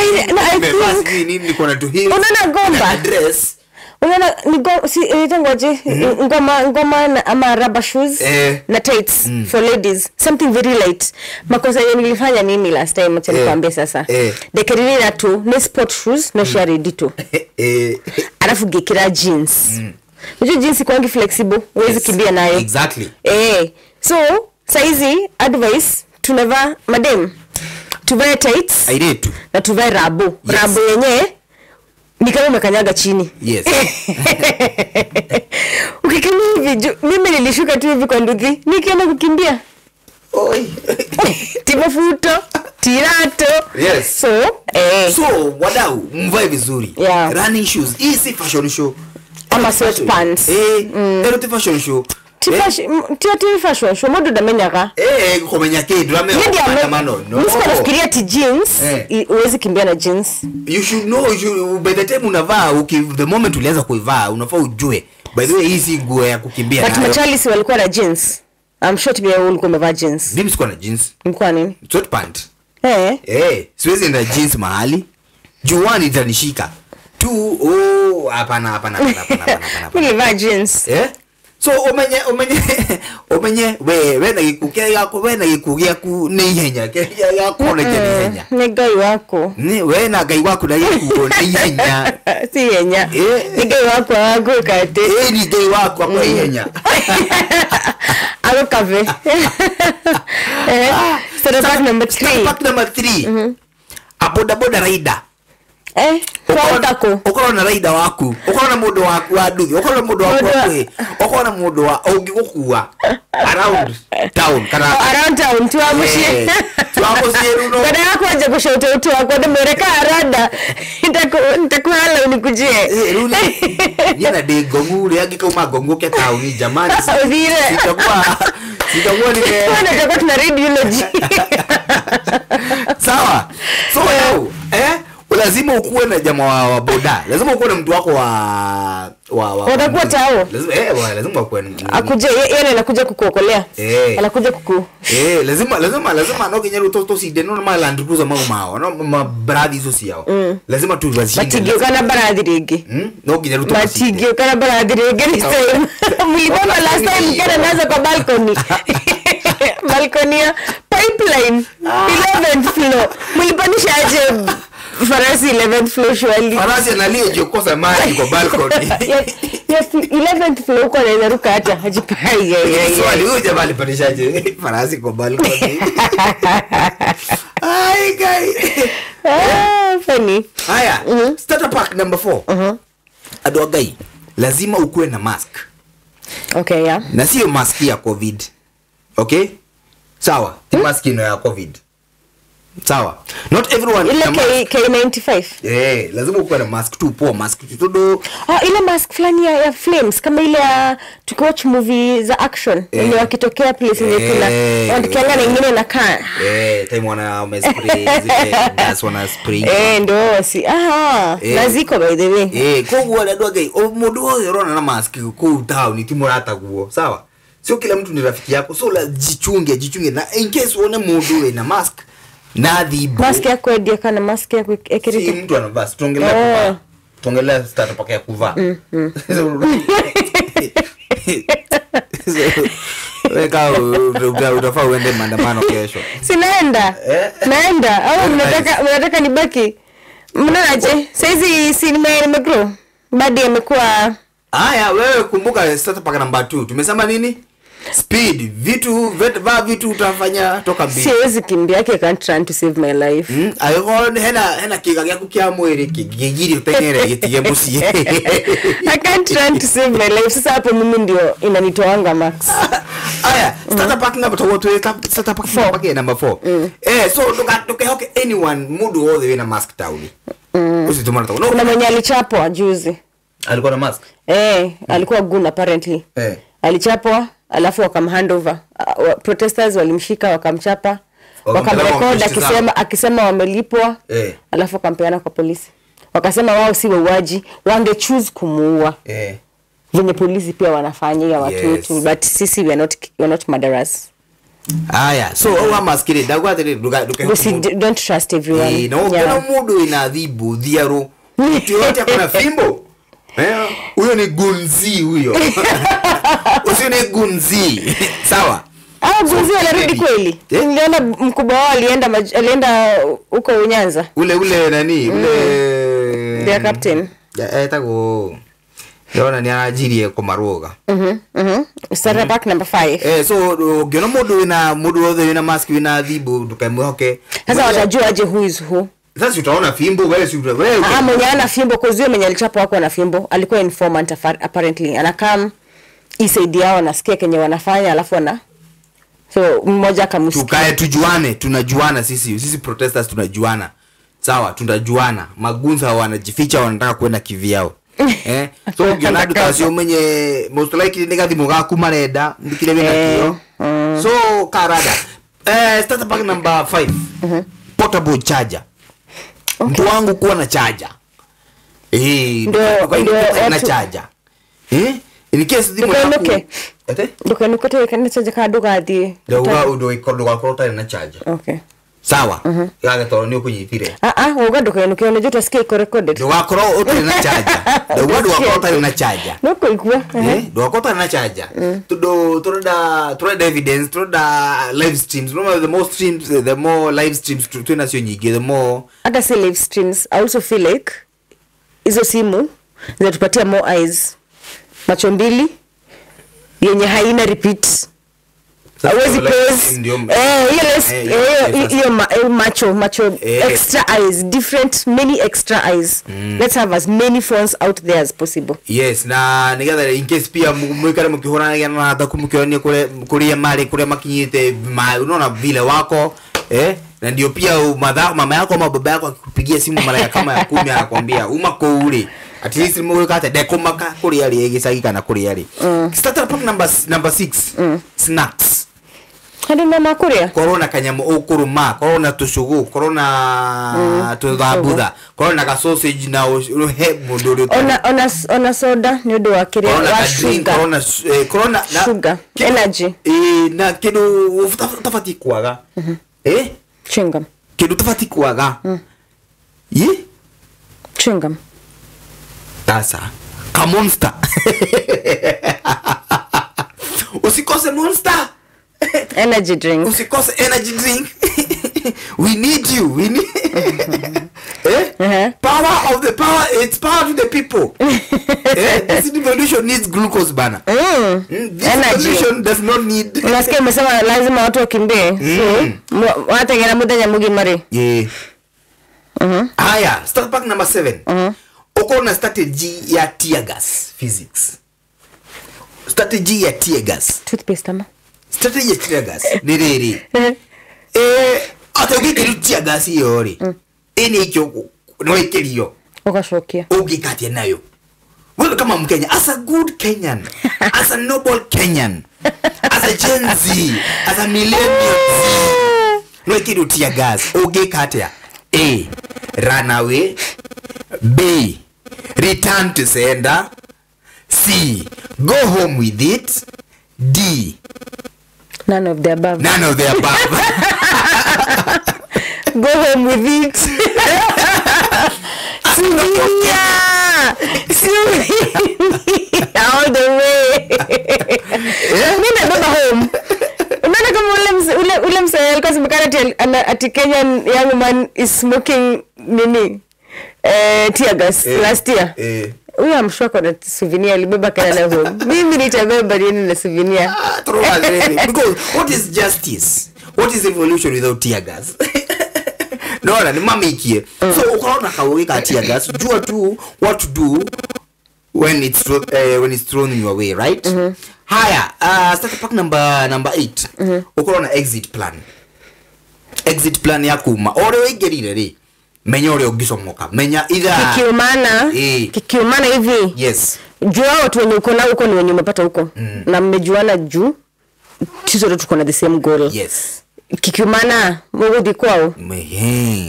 Niko na to heels. Unaona gomba? Dress. Unaona ni si inaitwa ngoma ama rubber shoes na tights for ladies, something very light. Makosa yenye nilifanya mimi last time acha nikwambie sasa. Dekerira tu ni sport shoes no share ready tu. Alafu gekira jeans. Unajua jeans kwangi flexible, huwezi kimbia nayo. Exactly. So saizi advice tunavaa madem tuvae tights. Airetu. Na tuvae rabo. Yes. Rabo yenye Ni kama umekanyaga chini. Yes. Ukikimbia hivi, mimi nilishuka tu hivi kwa nduthi, nikienda kukimbia. Oi. Timofuto, tirato. Yes. So, So, wadau, mvae vizuri. Yeah. Running shoes. Hii si fashion show. Ama sweatpants. Ero ti fashion show. Ti fashion show mundu ndamenyaga. Kumenya kindu maandamano. No. Mimi nafikiria ti jeans, huwezi kimbia na jeans. You should know, by the time unavaa, the moment ulianza kuivaa, unafaa ujue. By the way, hii si nguo ya kukimbia. But machali si walikuwa na jeans. I'm sure pia ulikuwa umevaa jeans. Mimi sikuwa na jeans. Mlikuwa nini? Sweatpant. Siwezi enda jeans mahali. Juani itanishika. Two, oh, hapana. Nilivaa jeans. So omenye we na gikukia yako we na gikugia ku ni ihenya kia yako na ihenya. Ni ngai wako. Ni we na ngai wako na gikuo ni ihenya. Si ihenya. Ni ngai wako agukate. Ni ngai wako kwa ihenya. Agukave. Starter pack number 3. Starter pack number 3. A boda boda rider. Ukorwo na rider waku, ukorwo na mundu waku wa nduthi, ukorwo na mundu waku wa kwi, ukorwo na mundu wa ungigukua around town kana around town tu amucie. Tu amucie runo. Kada yako aje kushoto utu wako ndimwere arada. Nitakuhala unikujie. Runa. Ni na ndi ngongu ri angikauma ngongu ke town jamani. Uthire. Sitakuwa ni tutakuwa tuna radiology. Sawa. So now, lazima ukuwe na jamaa wa boda. Lazima ukuwe na mtu wako wa watakuwa tao. Lazima lazima ukuwe akuje yeye anakuja kukuokolea. Anakuja kuku. Lazima no kinyaru toto si de no ma Land Cruiser mau mao no ma bradi hizo si yao. Lazima tu wazinde. Matigio kana bradi rigi. No kinyaru toto. Matigio kana bradi rigi ni same. Mliboma last time kana nazo kwa balcony. Balcony ya pipeline 11th floor. Mlipanisha aje farasi 11th floor surely. Farasi analia juu kosa maji kwa balcony. Yes, 11th floor kwa anaweza ruka hata hajipai. Swali huyu jamaa alipanishaje farasi kwa balcony? Ai guy. Funny. Haya, starter pack number 4. Adwa guy, lazima ukuwe na mask. Okay, yeah. Na sio mask ya COVID. Okay? Sawa, ti mask ino ya COVID. Sawa. Not everyone ile K95. Lazima ukuwe na mask tu, poa mask tu todo. Ile mask fulani ya flames kama ile ya tukiwatch movie za action ile wakitokea place ile kuna wanatokeanga na nyingine inakaa. Time wana spray zile gas wana spray. Ndio si. Na ziko by the way. Koguo andũ angai mundu wothe urona na mask kuu town ti murataguo. Sawa. Sio kila mtu ni rafiki yako. So la jichunge na in case uone mundu we na mask na thibo. Mask ya kwendia kana mask ya kuekirita. Si mtu anavaa, tuongelea kuvaa. Tuongelea starter pack ya kuvaa. Weka utafaa uende maandamano kesho. Si naenda. Naenda. Au mnataka nibaki? Mnaonaje? Saizi si nimegrow. Badi amekuwa. Haya, wewe kumbuka starter pack number 2. Tumesema nini? Speed, vitu vaa vitu utafanya toka mbili. Siwezi kimbia, I can't run to save my life. Ayo hena kiga gyaku kia mwiri kigigiri utengere gitige mucie. I can't run to save my life. Sasa hapo mimi ndio inanitoanga max. Aya, starter pack number 2, starter pack 4, number 4. So tukahoke anyone mundu wothe wina mask town. Usitumana town. Kuna mwenye alichapwa juzi. Alikuwa na mask? Alikuwa gun apparently. Alichapwa alafu wakamhandover. Protesters walimshika wakamchapa, wakamrecord akisema wamelipwa. Alafu wakampeana kwa polisi. Wakasema wao si wauaji, wange choose kumuua. Venye polisi pia wanafanya ya watu wetu, but sisi we are not murderers. Aya, so wa maskini ndagwa atiri duka don't trust everyone. No, kuna mundu ina thibu thiaru. Mtu yote akona fimbo. Huyo ni gunzi huyo. Usio ni gunzi. Sawa. Gunzi alirudi kweli. Niliona mkubwa wao alienda huko Unyanza. Ule nani? Ule their captain. Tago. Ndona ni ajirie kumaruga. Starter pack number 5. So ukiona mundu wina mundu wothe wina mask wina thibu ndukamwihoke. Sasa watajua aje who is who? Sasa utaona fimbo wewe, si wewe. Ah, mwenye ana fimbo, cause mwenye alichapa wako na fimbo alikuwa informant apparently. Anakam isaidi yao, anasikia kenye wanafanya, alafu ana so mmoja akamsikia. Tukae tujuane, tunajuana sisi protesters tunajuana. Sawa, tunajuana. Magunza wanajificha, wanataka kwenda kivyao. So ukiona kasio mwenye most likely ni gathimu gaku marenda ndikire wina kio. So karada. Starter pack number 5. Portable charger. Mtu wangu kuwa na charger. Ndio na charger. In case thimu yaku. Ate? Ndukanukote kana charger ka ndugathie. Ndauga undu ikondo utarĩ na charger. Okay. Sawa. Gaga toro ni ukunyitire. Uga ndukanuke onje utasikia iko recorded. Ndugakorwo utarĩ na charger. Ndauga ndugakorwo utarĩ na charger. No kuigua. Ndugakorwo utarĩ na charger. Tundu turenda evidence, turenda live streams. Remember the more streams, the more live streams twina cio nyingi, the more. Hata si live streams, I also feel like hizo simu zinatupatia more eyes. Macho mbili yenye haina repeat. Hawezi pause. Hiyo macho extra eyes, different many extra eyes. Let's have as many phones out there as possible. Yes, na nigetha in case pia mwikare mukihuranagia na hata kumukionia kule mali kule makinyite unaona vile wako na ndio pia mama yako ama baba yako akikupigia simu mara ya kama ya 10 anakuambia uma kouri. At least mwikate ate dekomaka kuri ari gicagi kana kuri ari. Starter pack number 6. Snacks. Hadi mama kuria. Corona kanyamu ukuruma, corona tushugu, corona tuthabutha, corona ka sausage na uhe mundu uri. Ona soda ni undu wa kiria wa sugar. Corona na sugar energy. Na kindu utabati kwaga. Chewing gum. Kindu utabati kwaga. Ye? Chewing gum. Sasa ka monster. Usikose monster. Energy drink. Usikose energy drink. We need you. We need Power of the power. It's power to the people. This revolution needs glucose bana. This energy. Revolution does not need. Unasikia umesema lazima watu wakimbie. So watengena muda nyamugi mari. Yeah. Haya, start pack number 7. Uko na strategy ya tear gas physics. Strategy ya tear gas. Toothpaste ama? Strategy ya tear gas. Ni riri. Ata ugikiru tear gas iyo ri. Eni ikyo no ikirio. Ugashokia. Ugikatia nayo. Wewe kama Mkenya, as a good Kenyan, as a noble Kenyan, as a Gen Z, as a millennial Z. No ikiru tear gas. Ugikatia. A, run away. B, return to sender. C, go home with it. D, none of the above. None of the above. Go home with it. Souvenir. Souvenir. All the way. Mimi nabeba home. Unaona kama ule msee alikuwa semekana ati Kenyan young man is smoking nini? Tear gas last year. Huyo I'm sure kuna souvenir alibeba kana na home. Mimi nitabeba nini na souvenir? Because what is justice? What is evolution without tear gas? No, ni mama ikie. So ukaona kawoge ka tear gas, jua tu what to do when it's thrown in your way, right? Haya, starter pack number 8. Ukaona exit plan. Exit plan ya kuma. Ore wigirire ri. Menya ore ugicomoka. Menya either kikiumana. Kikiumana hivi. Yes. Jua watu wenye uko na huko ni wenye umepata huko. Na mmejuana juu. Sisi wote tuko na the same goal. Yes. Kikiumana mugudi kwao.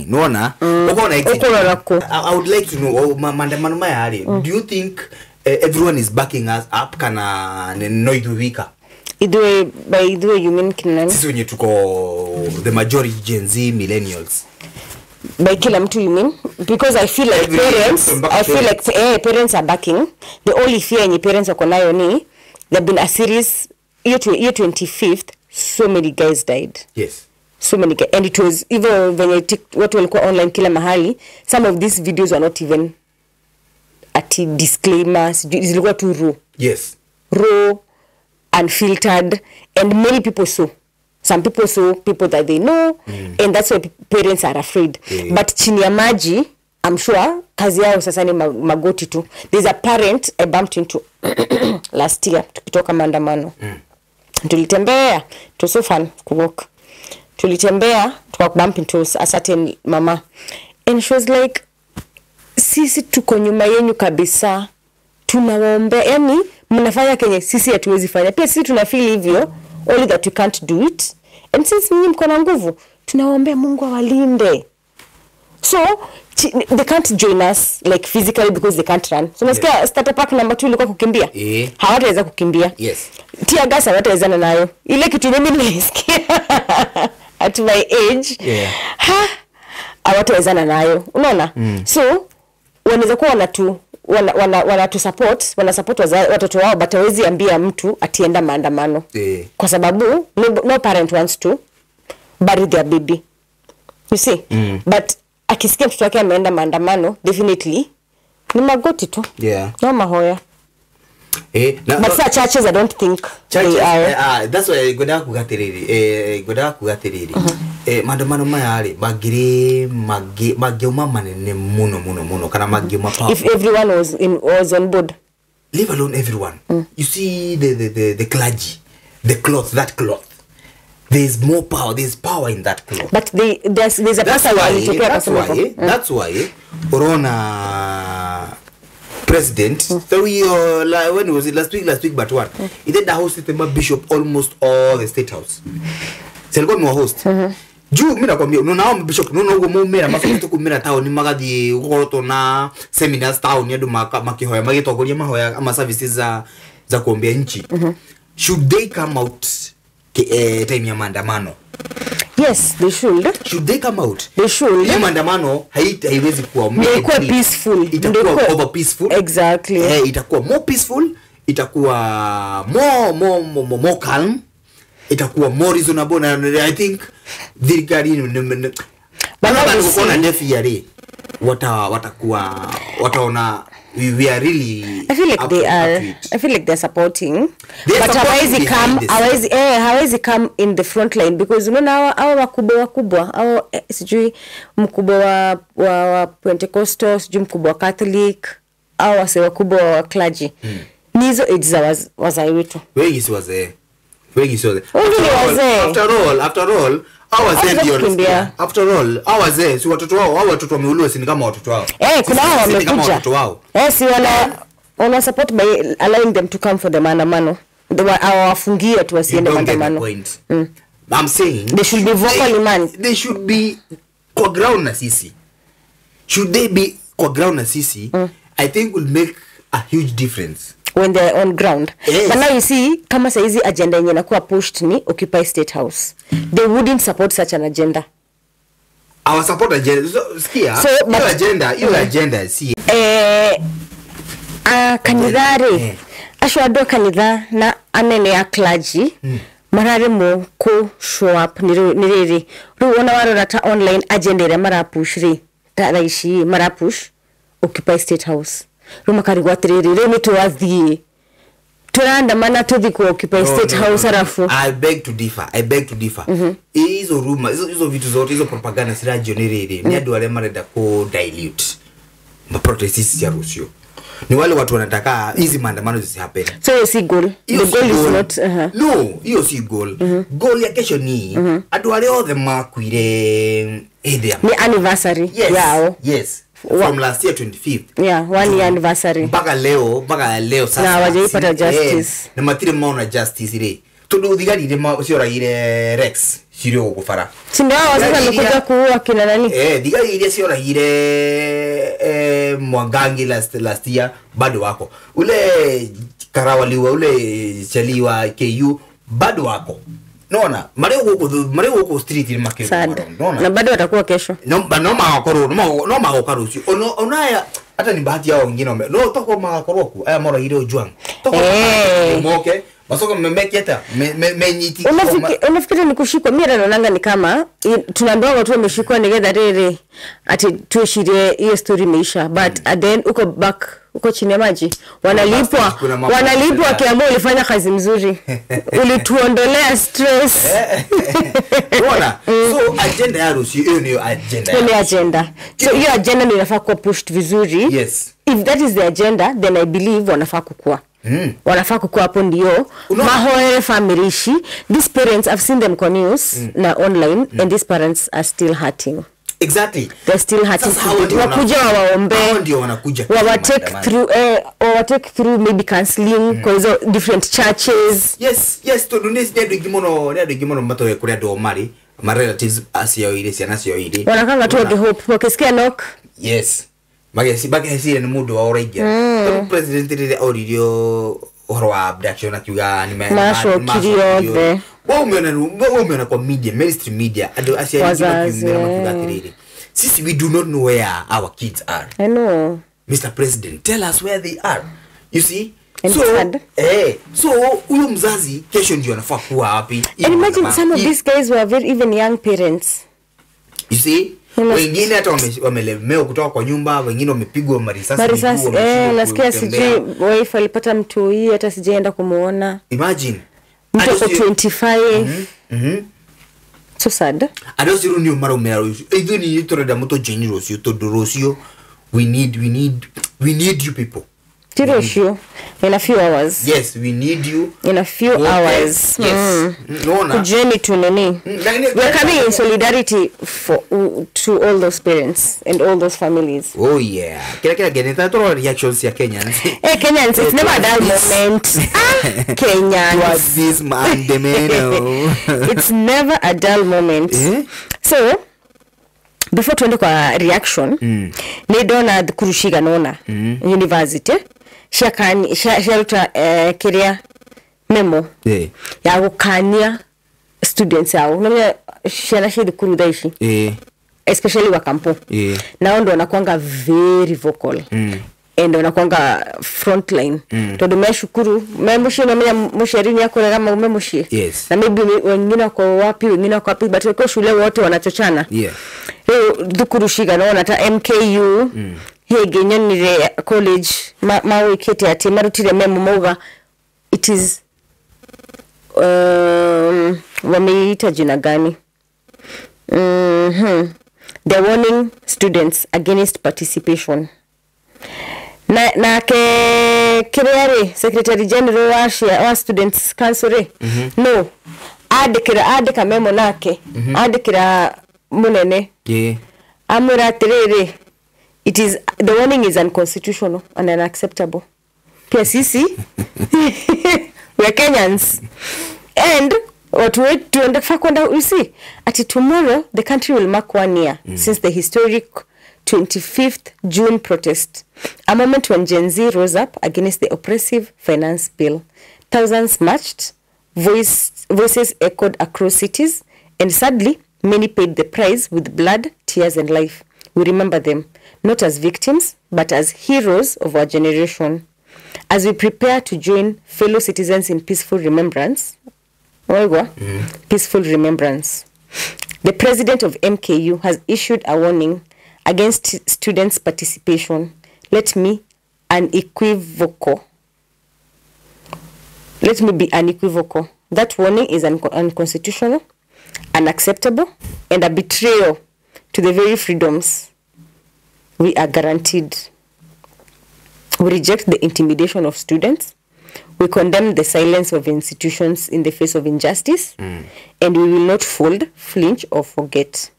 Nuona? Uko na exit. Uko. I would like to know maandamano maya ari. Do you think everyone is backing us up kana no ithuwika? Idwe by idwe you mean kina nani? Sisi wenye tuko the majority Gen Z millennials. By kila mtu you mean? Because I feel like parents, I feel like parents are backing. The only fear yenye parents wako nayo ni there been a series year 25th, so many guys died. Yes. So many guys, and it was even when watu walikuwa online kila mahali, some of these videos were not even ati disclaimers, zilikuwa tu raw. Yes. Raw, unfiltered, and many people saw. Some people saw people that they know, and that's why parents are afraid. But chini ya maji, I'm sure kazi yao sasa ni magoti tu. There's a parent I bumped into last year tukitoka maandamano. Tulitembea, it was so fun to walk. Tulitembea, tukabump into a certain mama, and she was like, sisi tuko nyuma yenyu kabisa, tunawaombea, yani mnafanya kenye sisi hatuwezi fanya, pia sisi tuna feel hivyo, only that we can't do it, and since nyinyi mko na nguvu, tunawaombea Mungu awalinde. So they can't join us like physically because they can't run. So nasikia starter pack number 2 ilikuwa kukimbia. Hawataweza kukimbia. Yes. Tear gas hawatawezana nayo. Ile kitu mimi nilisikia at my age. Hawatawezana nayo. Unaona? So wanaweza kuwa wanatu support, wana support watoto wao, but hawezi ambia mtu atienda maandamano. Kwa sababu no parent wants to bury their baby. You see? But akisikia mtoto wake ameenda maandamano, definitely ni magoti tu. No mahoya. But such churches, I don't think churches, they are. That's why ngwendaga kuga atiriri, ngwendaga kuga atiriri, maandamano maya ri mangiri mangiuma manene muno muno muno, kana mangiuma power. If everyone was on board, leave alone everyone. You see the clergy, the cloth, that cloth. There's more power. There's power in that cloth. But there's a pastor walitokea akasema hivyo. That's why Corona president. So we when was it last week but what? He did the host the bishop almost all the state house. Selikuwa ni host. Juu mimi nakwambia unaona hao bishop unaona huko mumera masomo kumera town magathi gukorotwo na seminars town andu makihoya magitongoria mahoya ama services za kuombea nchi. Should they come out time ya maandamano? Yes, they should. Should they come out? They should. Hiyo maandamano haiwezi kuwa peaceful. Itakuwa over peaceful. Exactly. Itakuwa more peaceful, itakuwa more calm, itakuwa more reasonable, and I think thirikari bado na deaf watakuwa wataona we are really, I feel like they are, I feel like they're supporting, but hawezi come, hawezi come in the front line because unaona hawa wakubwa hao, sijui mkubwa wa Pentecostal, sijui mkubwa wa Catholic, au wase wakubwa wa clergy. Ni hizo age za wazee wetu. Wengi si wazee. Wengi si wazee. After all after all our wazee si watoto wao, hao watoto wameuliwa si ni kama watoto wao. Kuna hao wamekuja. Si wana support by allowing them to come for the maandamano. They were hawafungie tu wasiende maandamano. I'm saying they should be vocal, man. They should be kwa ground na sisi. Should they be kwa ground na sisi? I think will make a huge difference when they're on ground. Yes. But now you see kama saizi agenda yenye inakuwa pushed ni Occupy State House. They wouldn't support such an agenda. Our support agenda. So, sikia, so, hiyo agenda, hiyo agenda si kanithari. Acio andu a kanitha na anene a clergy mararemwo ku show up ni riri. Riu ona warora ta online agenda iria marapush ri ta thaa ici marapush Occupy State House. Riu makarigwo atiriri riu ni twathie turandamana tuthi ku Occupy State House arafu. I beg to differ. Hizo rumor, hizo vitu zote, hizo propaganda sirajio ni riri ni andu aria marenda ku dilute ma protests cia rucio. Ni wale watu wanataka hizi maandamano zisihappen. So you see goal. The goal is not No, hiyo si goal. Goal ya kesho ni andu aria othe makuire hindi ni anniversary yao. Yes. From last year 25th. Yeah, 1 year anniversary. Mpaka leo sasa. Na hawajaipata justice. Na matire maona justice ile. Tondu thigari ile cioragire Rex cirio guku bara. Si ndio hao sasa wamekuja kuua kina nani? Thigari ile cioragire Mwangangi last year bado wako. Ule karawaliwa ule chaliwa KU bado wako. Nona, mare huko street ni makero. Nona. Na bado watakuwa kesho. No magakorwo, no magoka rucio. Onaya hata ni bahati yao wengine no toko magakorwo ku. Aya moragire Ojwang. Toko moke, masoko mmeketa, menyiti. Unafikiri ni kushikwa? Mimi naonanga ni kama tunaambiwa watu wameshikwa ni getha riri ati tuishirie hiyo story imeisha, but then uko back Uko chini ya maji. Wanalipwa. Wanalipwa kiambo ulifanya kazi mzuri. Ulituondolea stress. Unaona? So agenda ya rusi hiyo ndio agenda. Hiyo agenda. So hiyo agenda ndio inafaa kuwa pushed vizuri. Yes. If that is the agenda, then I believe wanafaa kukua. Wanafaa kukua hapo ndio. Mahoere family ishi. These parents, I've seen them kwa news na online, and these parents are still hurting. Exactly. They're still hurting. Wakuja wawaombe. Ndio wanakuja. Wawa take through maybe counseling kwa hizo different churches. Yes, yes, to ndio ndio ndio gimono matoe kuria do mari, ma relatives acio ile ciana cio ile. Wanakanga tu wake hope, wakisikia knock. Yes. Magesi ni mundu wa oraingia. Tondu president rire oririo uhoro wa abduction akiuga ni macokirio othe. Wewe kwa media, mainstream media, andu aciari makiumira makiuga atiriri, sisi we do not know where our kids are. I know. Mr. President, tell us where they are. You see? And so so huyo mzazi kesho ndio anafaa kuwa wapi? And imagine some of these guys were very even young parents. You see? Wengine hata wamelemewa kutoka kwa nyumba, wengine wamepigwa marisasi. Nasikia sijui wife alipata mtu hii hata sijaenda kumuona. Imagine. Mtu ako 25. So sad. Adosi ni mara umera. Ithu ni toreda moto generous to dorosio. We need you people. Tirosio in a few hours. Yes, we need you in a few hours. Yes. Nona. Kujeni tu nini. We are coming in solidarity for to all those parents and all those families. Oh yeah. Kila geneta to reactions ya Kenyans. Hey Kenyans, it's never a dull moment. Kenyans. Towards this man demeno. It's never a dull moment. Eh? So before tuende kwa reaction, ni dona thukuru cigana university ciaruta kiria memo ya gukania students ao namenya ciana cia thukuru thaa ici, especially wa kampo, nao ndo wanakuanga very vocal and wanakuanga frontline tondu me cukuru me muciĩ namenya mũciari nĩ akũrega maume mũciĩ, na maybe wengine wako wapi wengine wako wapi, but wako shule wote wanachochana. Rĩu thukuru cigana ona ta MKU hĩngĩ nyonire college mawĩkĩte atĩ marutire memo mauga it is wameita jina gani, they're warning students against participation. Na ke kiria secretary general wa students council ri no andikira memo nake andikira munene amwira atiriri, it is the warning is unconstitutional and unacceptable. Pia sisi we are Kenyans and watu wetu ndafaa kwenda, you see ati tomorrow the country will mark 1 year since the historic 25th June protest, a moment when Gen Z rose up against the oppressive finance bill. Thousands marched, voices echoed across cities, and sadly, many paid the price with blood, tears, and life. We remember them, not as victims, but as heroes of our generation. As we prepare to join fellow citizens in peaceful remembrance, peaceful remembrance, the president of MKU has issued a warning against students' participation. Let me be unequivocal. That warning is unconstitutional, unacceptable, and a betrayal to the very freedoms we are guaranteed. We reject the intimidation of students. We condemn the silence of institutions in the face of injustice, and we will not fold, flinch, or forget.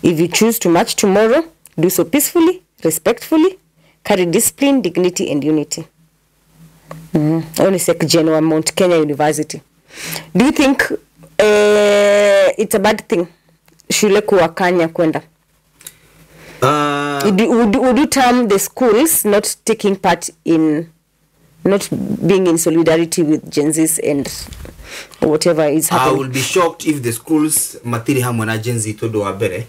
If you choose to march tomorrow, do so peacefully, respectfully, carry discipline, dignity, and unity. Only Sec General Mount Kenya University. Do you think it's a bad thing? Shule kuwakanya kwenda? Would you term the schools not taking part in, not being in solidarity with Gen Zs and whatever is happening? I will be shocked if the schools matiri hamwe na Gen Z todo wa mbere.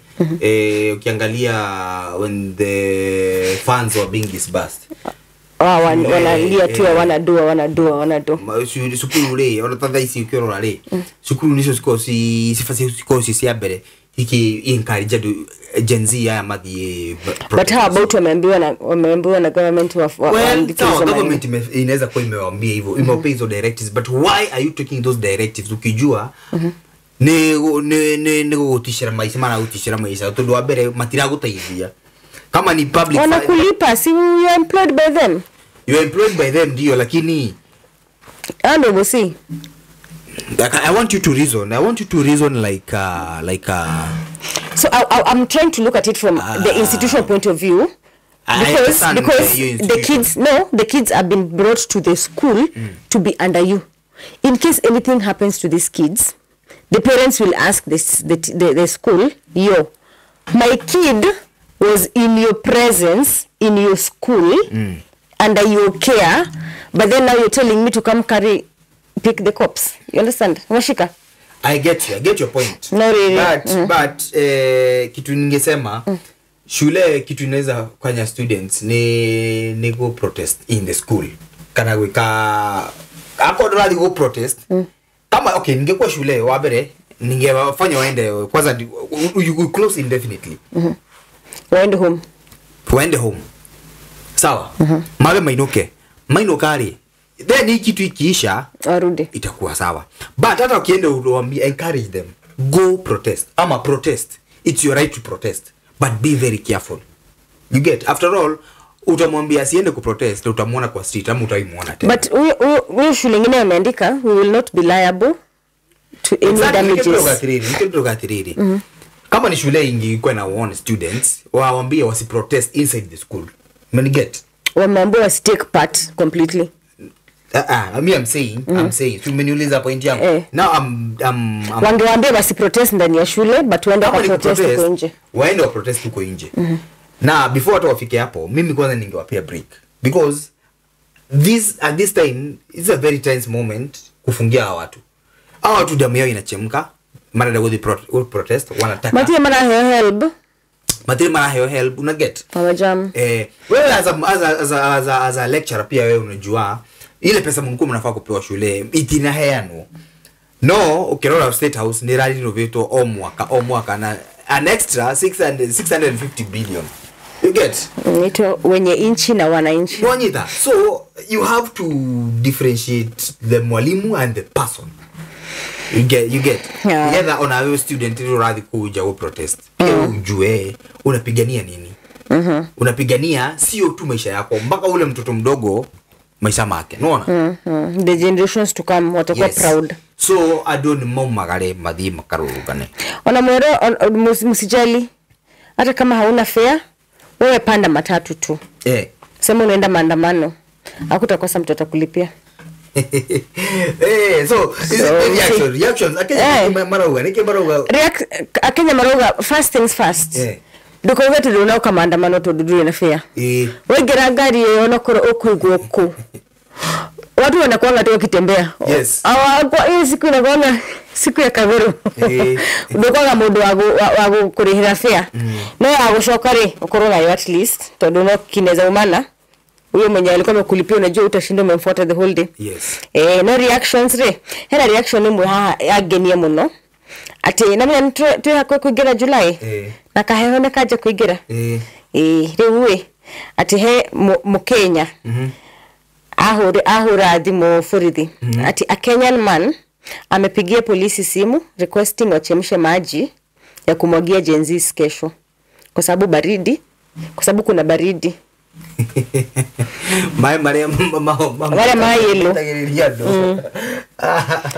Ukiangalia when the funds were being disbursed, wanalia tu wana do cukuru ri ona ta thaa ici ukiorora ri cukuru nicio cikoragwo ci cia mbere Iki encourage andu Gen Z aya mathie. But how about wameambiwa na government Well, sawa, government inaweza kuwa imewaambia hivyo, imewapea hizo directives, but why are you taking those directives ukijua ni gugutishira maisha, mara gutishira maisha tondu wa mbere matiraguteithia kama ni public wanakulipa, si you are employed by them. You are employed by them ndio, lakini ando bosi. I want you to reason. I want you to reason like So I'm trying to look at it from the institutional point of view. Because the kids have been brought to the school to be under you. In case anything happens to these kids, the parents will ask the school, yo, my kid was in your presence, in your school, under your care, but then now you're telling me to come pick the cops. You understand? Washika. I get you. I get your point. No, really. But kitu ningesema shule kitu inaweza kufanya students ni go protest in the school. Kana wika hapo ndio go protest. Kama okay, ningekuwa shule wa mbere ningewafanya waende kwanza, you close indefinitely. Waende home. Waende home. Sawa. Mawe mainuke. Mainukari. Then hii kitu ikiisha arudi itakuwa sawa. But hata ukienda uwaambie, encourage them, go protest ama protest, it's your right to protest, but be very careful. You get, after all utamwambia asiende ku protest, utamuona kwa street ama utaimuona tena. But huyo shule nyingine ameandika we will not be liable to any damages. Kama ni shule ingekuwa na warn students, waambie wasi protest inside the school. You get? Wameambiwa wasi take part completely. I'm saying. So umeniuliza point yangu. Now I'm wangewaambia basi protest ndani ya shule, but waende wa protest huko nje. Waende wa protest huko nje. Na before watu wafike hapo, mimi kwanza ningewapea break, because this at this time it's a very tense moment kufungia hawa watu. Hawa watu damu yao inachemka, mara da go protest wanataka. Matire mara help. Matire mara help una get. Hawajam. Wewe as a lecturer pia wewe unajua ile pesa mlikuwa mnafaa kupewa shule itinaheanwo. No, ukirora State House ni rally renovato o mwaka na an extra 650 billion. You get? Nito wenye inchi na wananchi. Mwanyita. So you have to differentiate the mwalimu and the person. You get. Yeah. Either on a student urathi kuja ku protest. Pia ujue unapigania nini? Unapigania sio tu maisha yako, mpaka ule mtoto mdogo maisha make. Unaona? The generations to come watakuwa yes. Proud. So adoni momagare mathi makarurugane. Ona mwero msijali hata kama hauna fare, wewe panda matatu tu. Sema unaenda maandamano, hakutakosa mtu atakulipia. So is it reactions Akenya marauga nike marauga Akenya marauga first things first. Ndukoiga turona maandamano tondu nduri na fare. Waingĩra ngari ĩyo onakorwo ũkũigwo kũ, watu wanakuanga tu wakitembea. Yes. Kwa hiyo siku inakuanga siku ya kaberu. Ndukoga mundu wa gũkũrĩhĩra fare. No ya gũcoka rĩ ukorwo nayo at least tondu no kineza umana. Huyo mwenye alikuwa amekulipia unajua utashinda umemfuata the whole day. Yes. No reactions rĩ. Hena reaction imwe haha yangenia muno. Ati na mimi twi hakuhi kuingira July. Na kaheho nĩ kanja kuingira. Rĩu ĩ ati he Mukenya ahura thimu borithi. Ati a Kenyan man amepigia polisi simu requesting wachemshe maji ya kumwagia Gen Z kesho kwa sababu baridi, kwa sababu kuna baridi. Mai mare wale mai yelo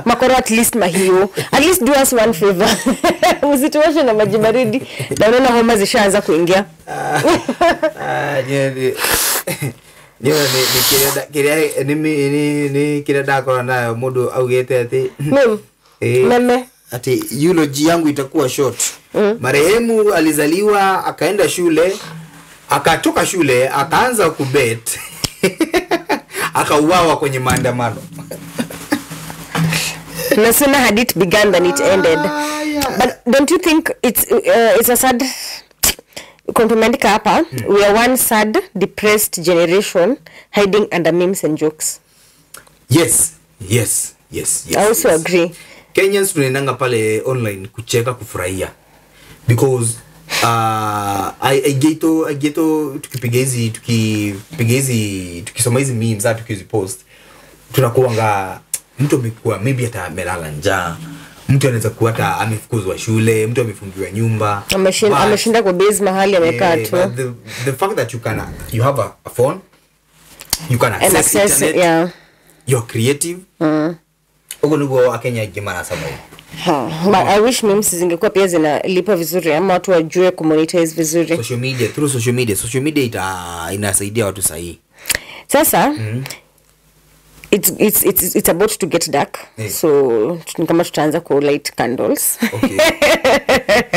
makoro at least mahiyo, at least do us one favor. Usituoshe na maji baridi na unaona homa zishaanza kuingia. Ni kile ndakora nayo mundu augite ati meme ati eulogy yangu itakuwa short. Marehemu alizaliwa akaenda shule, akatoka shule akaanza kubet, akauawa kwenye maandamano. No sooner had it begun than it ended. Yeah. But don't you think it's a sad compliment hapa? We are one sad, depressed generation hiding under memes and jokes. Yes, yes, yes, yes. I also yes. agree. Kenyans tunaendanga pale online kucheka, kufurahia. Because I get to tukipiga hizi tukisoma hizi memes hata tukizipost tunakuanga mtu amekuwa maybe hata amelala njaa, mtu anaweza kuwa hata amefukuzwa shule, mtu amefungiwa nyumba, ameshinda kwa base mahali amekaa tu. The fact that you have a phone, you can access internet, yeah, you're creative. Ugo niguo Akenya jimana sama. But I wish memes zingekuwa pia zinalipa vizuri ama watu wajue kumonetize vizuri. Social media, through social media, social media inasaidia watu sahihi. Sasa it's about to get dark. Hey. So kama tutaanza ku light candles. Okay.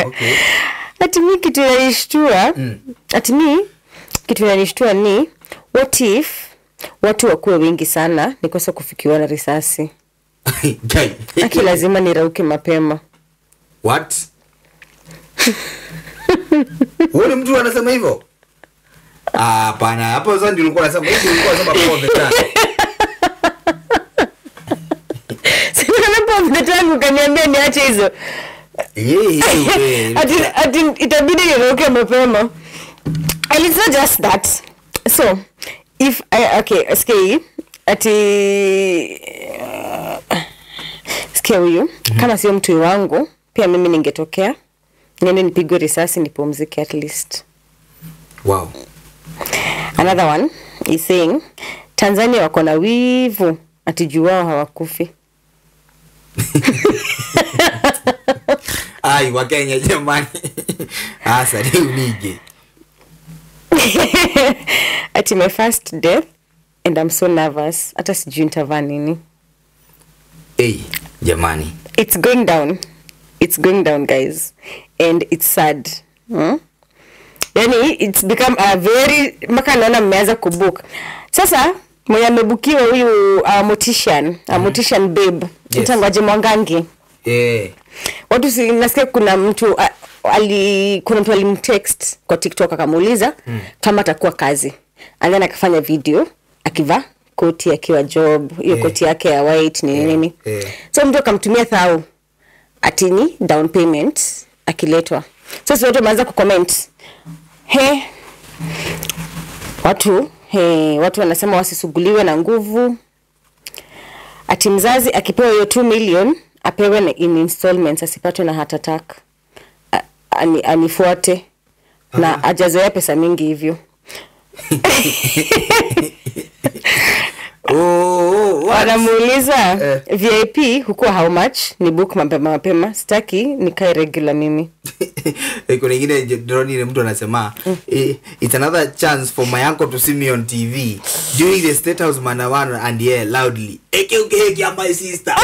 Okay. Ati mi kitu inanishtua. Ati mi kitu inanishtua ni what if watu wakuwe wengi sana nikose kufikiwa na risasi. Aki lazima nirauke mapema. What? Wewe mtu anasema hivyo? Ah, hapana. Hapo sasa ndio ulikuwa unasema hivi, ulikuwa unasema power of the tongue. Sasa power of the tongue ukaniambia niache hizo. Yeah. Ati itabidi nirauke mapema. And it's not just that. So, if I okay, SKE ati sikia huyu kama sio mtu wangu pia mimi ningetokea niende nipigwe risasi nipumzike at least. Wow. Another one is saying Tanzania wako na wivu ati juu wao hawakufi. Ai wa Kenya jamani. Asa ni unige. Ati my first death and I'm so nervous. Hata sijui nitavaa nini. Hey, jamani. It's going down. It's going down, guys. And it's sad. Yani it's become a very maka naona mmeanza kubook. Sasa mwenye amebukiwa huyu mortician, a mortician babe. Yes. Mtangaje Mwangangi. Eh. Watu si nasikia kuna mtu kuna mtu alimtext kwa TikTok akamuuliza kama atakuwa kazi. And then akafanya video akivaa koti akiwa job, hiyo koti yake ya white ni nini. So mtu akamtumia thau atini down payment akiletwa. Sasa watu wameanza kucomment. He watu watu wanasema wasisuguliwe na nguvu. Ati mzazi akipewa hiyo 2 million apewe in installments asipatwe na heart attack. Anifuate na ajazoea pesa mingi hivyo. Wanamuuliza VIP huko how much ni book mapema mapema, sitaki nikae regular mimi. Kuna nyingine drone ile mtu anasema it's another chance for my uncle to see me on TV during the State House maandamano and yeah loudly eke eke my sister.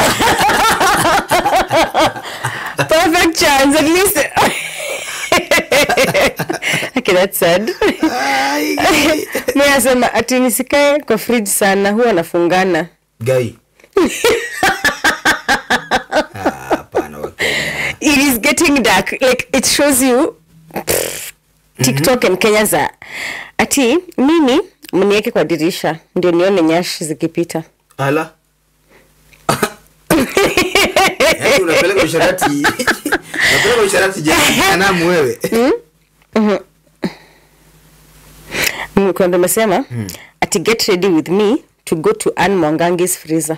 Perfect chance at least. Okay, that's sad. Mimi nasema ati nisikae kwa fridge sana, huwa nafungana. Guy. Hapana Wakenya. It is getting dark. Like it shows you TikTok and Kenya za. Ati mimi mniweke kwa dirisha ndio nione nyashi zikipita. Ala. Yaani unapeleka usharati. Unapeleka usharati je, anamu wewe. Kwa ndio nimesema ati get ready with me to go to Anne Mwangangi's freezer.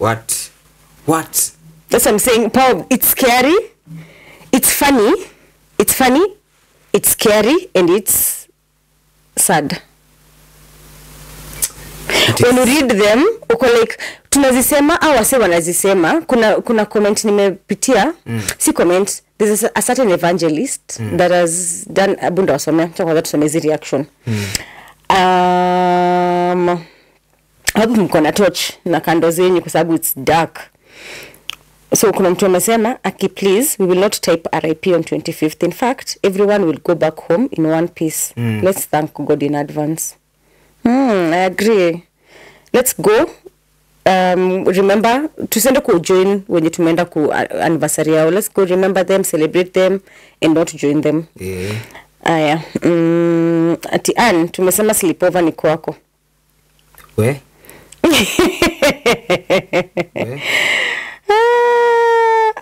What? What? That's what I'm saying, Paul, it's scary. It's funny. It's funny. It's scary and it's sad. When you read them, uko like tunazisema au wase wanazisema. Kuna comment nimepitia. Si comment, there's a certain evangelist that has done abunda wasomea. Kwanza tusome hizi reaction. Hapo mko na torch na kando zenyu kwa sababu it's dark. So kuna mtu amesema aki please we will not type RIP on 25th. In fact, everyone will go back home in one piece. Let's thank God in advance. I agree. Let's go. Remember tusende ku join wenye tumeenda ku anniversary yao. Let's go remember them, celebrate them and not join them. Yeah. Aya. Ati Ann tumesema sleepover ni kwako. We? We?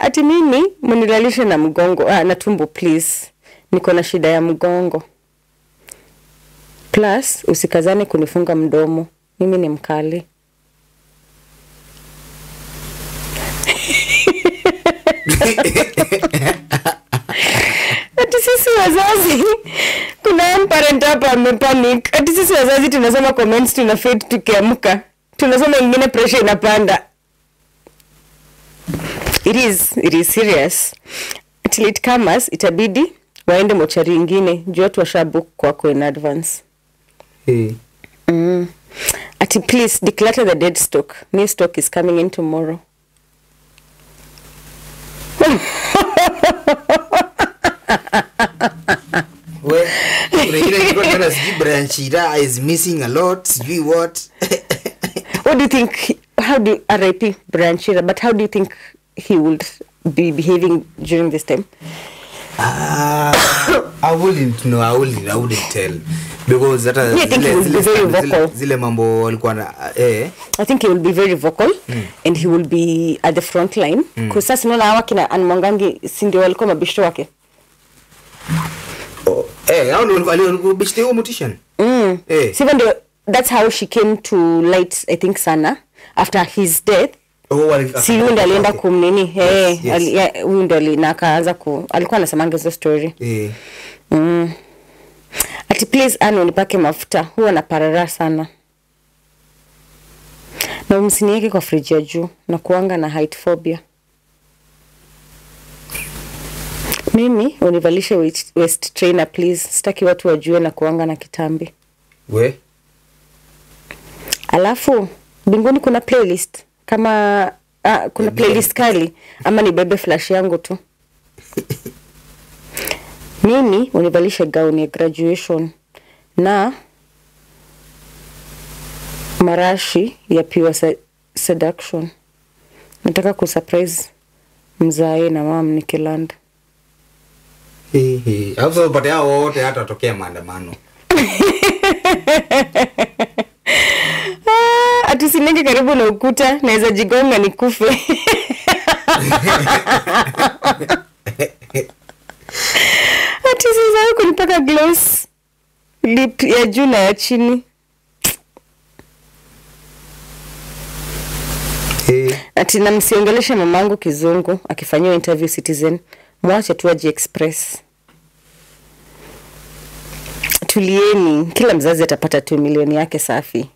Ati mimi mnilalishe na mgongo, na tumbo please. Niko na shida ya mgongo. Plus usikazane kunifunga mdomo. Mimi ni mkali. Ati sisi wazazi, kuna parent hapa amepanic. Ati sisi wazazi tunasoma comments, tuna fade tukiamka. Tunasoma ingine pressure inapanda. It is serious. Till it comes, itabidi waende mochari ingine juu watu washabook kwako in advance. Hey. Ati please declutter the dead stock. New stock is coming in tomorrow. Well, Branchira is missing a lot. Sijui what. What do you think? How do RIP Branchira? But how do you think he would be behaving during this time? I wouldn't know. I wouldn't tell, because that I think he will be very vocal. Zile mambo alikuwa na I think he will be very vocal and he will be at the front line. Kwa sasa unaona hawa kina Anne Mwangangi si ndio walikuwa mabishto wake? Oh, hao ndio walikuwa bishto huo mortician. So even that's how she came to light, I think, sana after his death. Si huyu ndiye alienda kumnini. Huyu ndiye alikaanza ku alikuwa anasemanga hizo story. Ati please Anne unipake mafuta, huwa na parara sana. Na msiniweke kwa fridge ya juu na kuanga na height phobia. Mimi univalishe waist trainer please, sitaki watu wajue na kuanga na kitambi. We? Alafu mbinguni kuna playlist kama kuna playlist kali ama ni bebe flash yangu tu. Mimi univalishe gown ya graduation na marashi ya pure seduction. Nataka kusurprise mzae na mom nikiland. Hapo upate hao wote hata tokea maandamano. Atusinenge karibu na ukuta, naweza jigonga nikufe. Ati sasa kunipaka gloss lip ya juu na ya chini. Ati na msiongeleshe mamangu kizungu akifanyiwa interview Citizen, mwache tu aje express. Tulieni, kila mzazi atapata 2 milioni yake safi.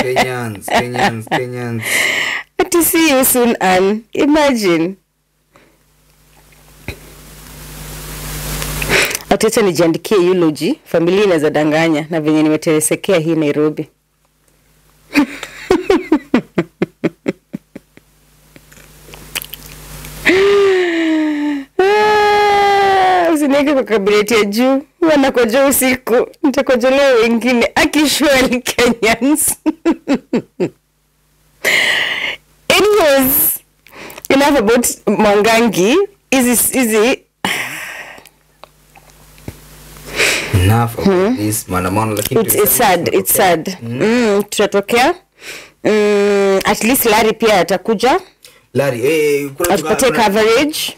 Kenyans. To see you soon, Anne. Imagine. Ateta nijiandikie eulogy, familia inaweza danganya na venye nimetesekea hii Nairobi. Usiniweke kwa kabineti ya juu, wanakojoa usiku, nitakojolea wengine, akishwali Kenyans. Anyways, enough about Mwangangi. Easy. Enough about this maandamano, lakini it's sad, it's sad. Tutatokea. At least Larry pia atakuja. Larry, kuna atupate coverage.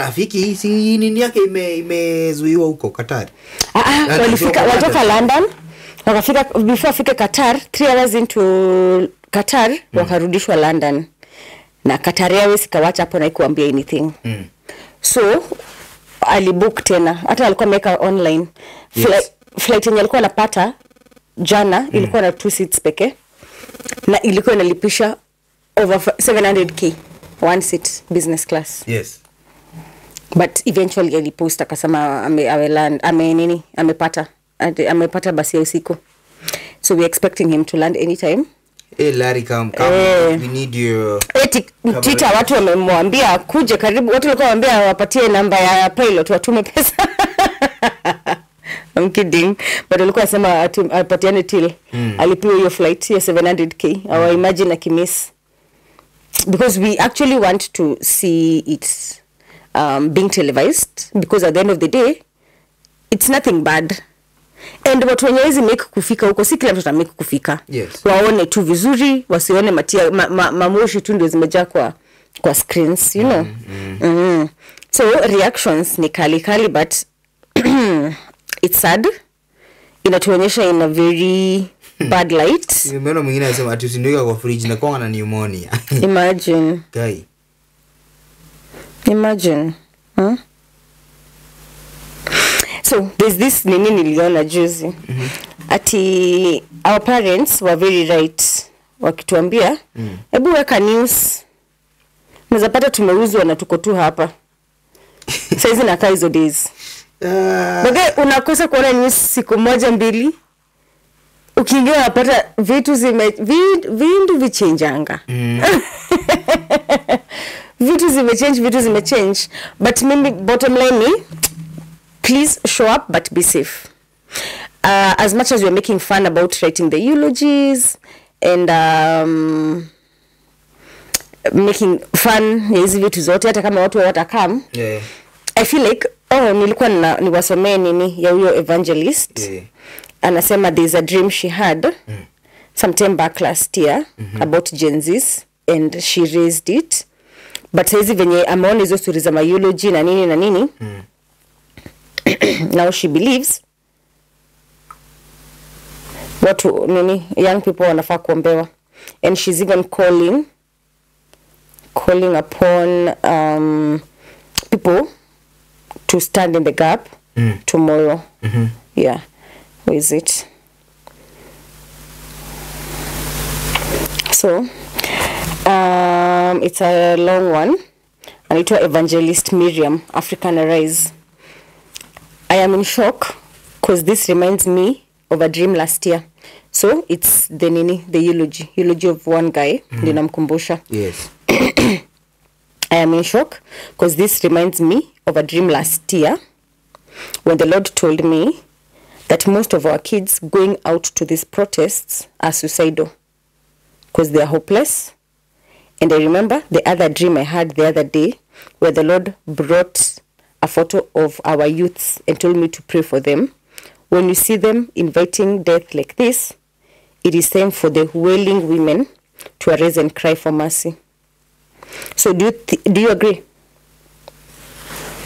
Afiki si nini yake imezuiwa huko Qatar. Walifika watoka London, wakafika before afike Qatar, 3 hours into Qatar wakarudishwa London. Na Qatar Airways ikawacha hapo na ikuambia anything. So alibook tena, hata alikuwa ameweka online. Yes. Flight yenye alikuwa anapata jana ilikuwa na 2 seats pekee. Na ilikuwa inalipisha over 700k one seat business class. Yes. But eventually alipost akasema amepata basi ya usiku. So we expecting him to land anytime. Hey Larry, come we need you. Twitter watu wamemwambia kuje karibu, watu walikuwa waambia wapatie namba ya pilot watume pesa. I'm kidding. But walikuwa wasema apatiane till alipiwe hiyo flight ya 700k. Au imagine akimiss. Because we actually want to see it being televised, because at the end of the day it's nothing bad. And watu wenye hizi make kufika huko, si kila mtu atamake kufika. Yes. Waone tu vizuri, wasione matia mamoshi tu ndio zimejaa kwa screens, you know. So reactions ni kali kali, but it's sad. Inatuonyesha in a very bad light. Nimeona mwingine anasema ati usiniweke kwa fridge na kuanga na pneumonia. Imagine. Guy. Imagine. Huh? So there's this nini niliona juzi. Ati our parents were very right wakituambia hebu weka news. Unaweza pata tumeuzwa na tuko tu hapa. Saizi nakaa hizo days. Bage unakosa kuona news siku moja mbili. Ukiingia unapata vitu zime vindu vichenjanga. Vitu zimechange. But mimi bottom line ni please show up but be safe. As much as we're making fun about writing the eulogies and making fun ya hizi vitu zote, hata kama watu hawatakam, Yeah. I feel like nilikuwa niwasomee nini ya huyo evangelist. Yeah. Anasema there's a dream she had sometime back last year about Gen Zs and she raised it. But saizi venye ameona hizo stories za eulogy na nini na nini, now she believes watu nini young people wanafaa kuombewa, and she's even calling upon people to stand in the gap tomorrow. Yeah, where is it? So it's a long one. Anaitwa Evangelist Miriam, African Arise. I am in shock because this reminds me of a dream last year. So it's the nini, the eulogy of one guy, ninamkumbusha. Yes. I am in shock because this reminds me of a dream last year when the Lord told me that most of our kids going out to these protests are suicidal because they are hopeless. And I remember the other dream I had the other day where the Lord brought a photo of our youths and told me to pray for them. When you see them inviting death like this, it is time for the wailing women to arise and cry for mercy. So do you agree?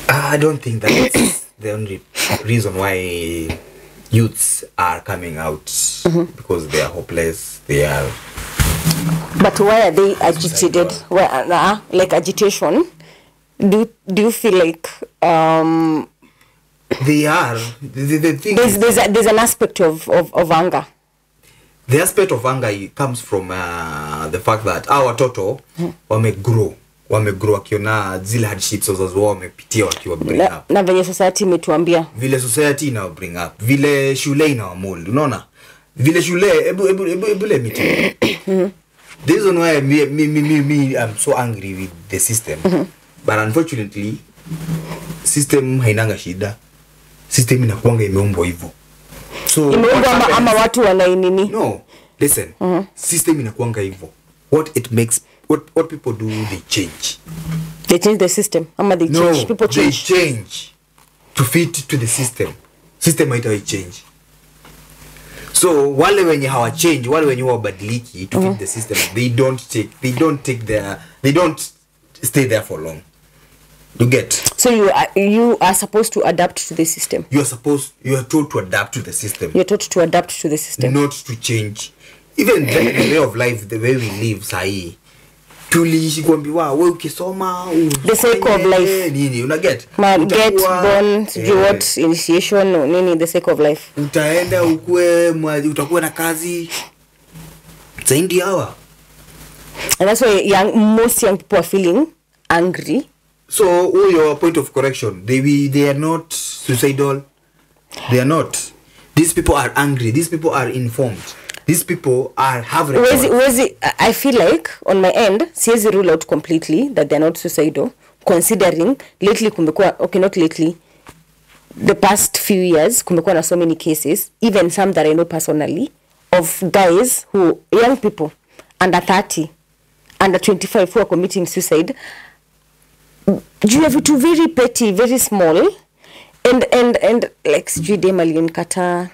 I don't think that's the only reason why youths are coming out, because they are hopeless. They are. But why are they agitated? Why, like agitation? Do you feel like they are the thing? There's an aspect of anger. The aspect of anger comes from the fact that our watoto wamegrow wakiona zile hardships wazazi wao wamepitia wakiwa bring up, na venye society imetuambia, vile society ina bring up, vile shule ina mold, unaona vile shule. Ebu let me tell you the reason why me I'm so angry with the system. But unfortunately system hainanga shida, system inakuanga imeumbwa hivyo. So imeumbwa ama watu wanainini? No, listen. System inakuanga hivyo. What it makes, what people do, they change. They change the system. Ama they change. No, people change. They change to fit to the system. System haitawai change. So wale wenye hawa change, wale wenye hawabadiliki to fit the system, they don't stay there for long. You get? So you are supposed to adapt to the system. You are told to adapt to the system. You're taught to adapt to the system. Not to change. Even the way of life, the way we live sahi. Tuliishi kuambiwa wewe ukisoma the cycle of life. Nini una get? Get born, do what initiation nini, the cycle of life. Utaenda ukue, utakuwa na kazi. Zaidi hawa. And that's why most young people are feeling angry. So, your point of correction, they are not suicidal. They are not. These people are angry. These people are informed. These people are have records. I feel like on my end, siwezi rule out completely that they are not suicidal, considering lately kumekuwa, okay, not lately, the past few years kumekuwa na so many cases, even some that I know personally, of guys who, young people under 30, under 25 who are committing suicide. You have to very petty, very small, and like sijui dem alinikataa,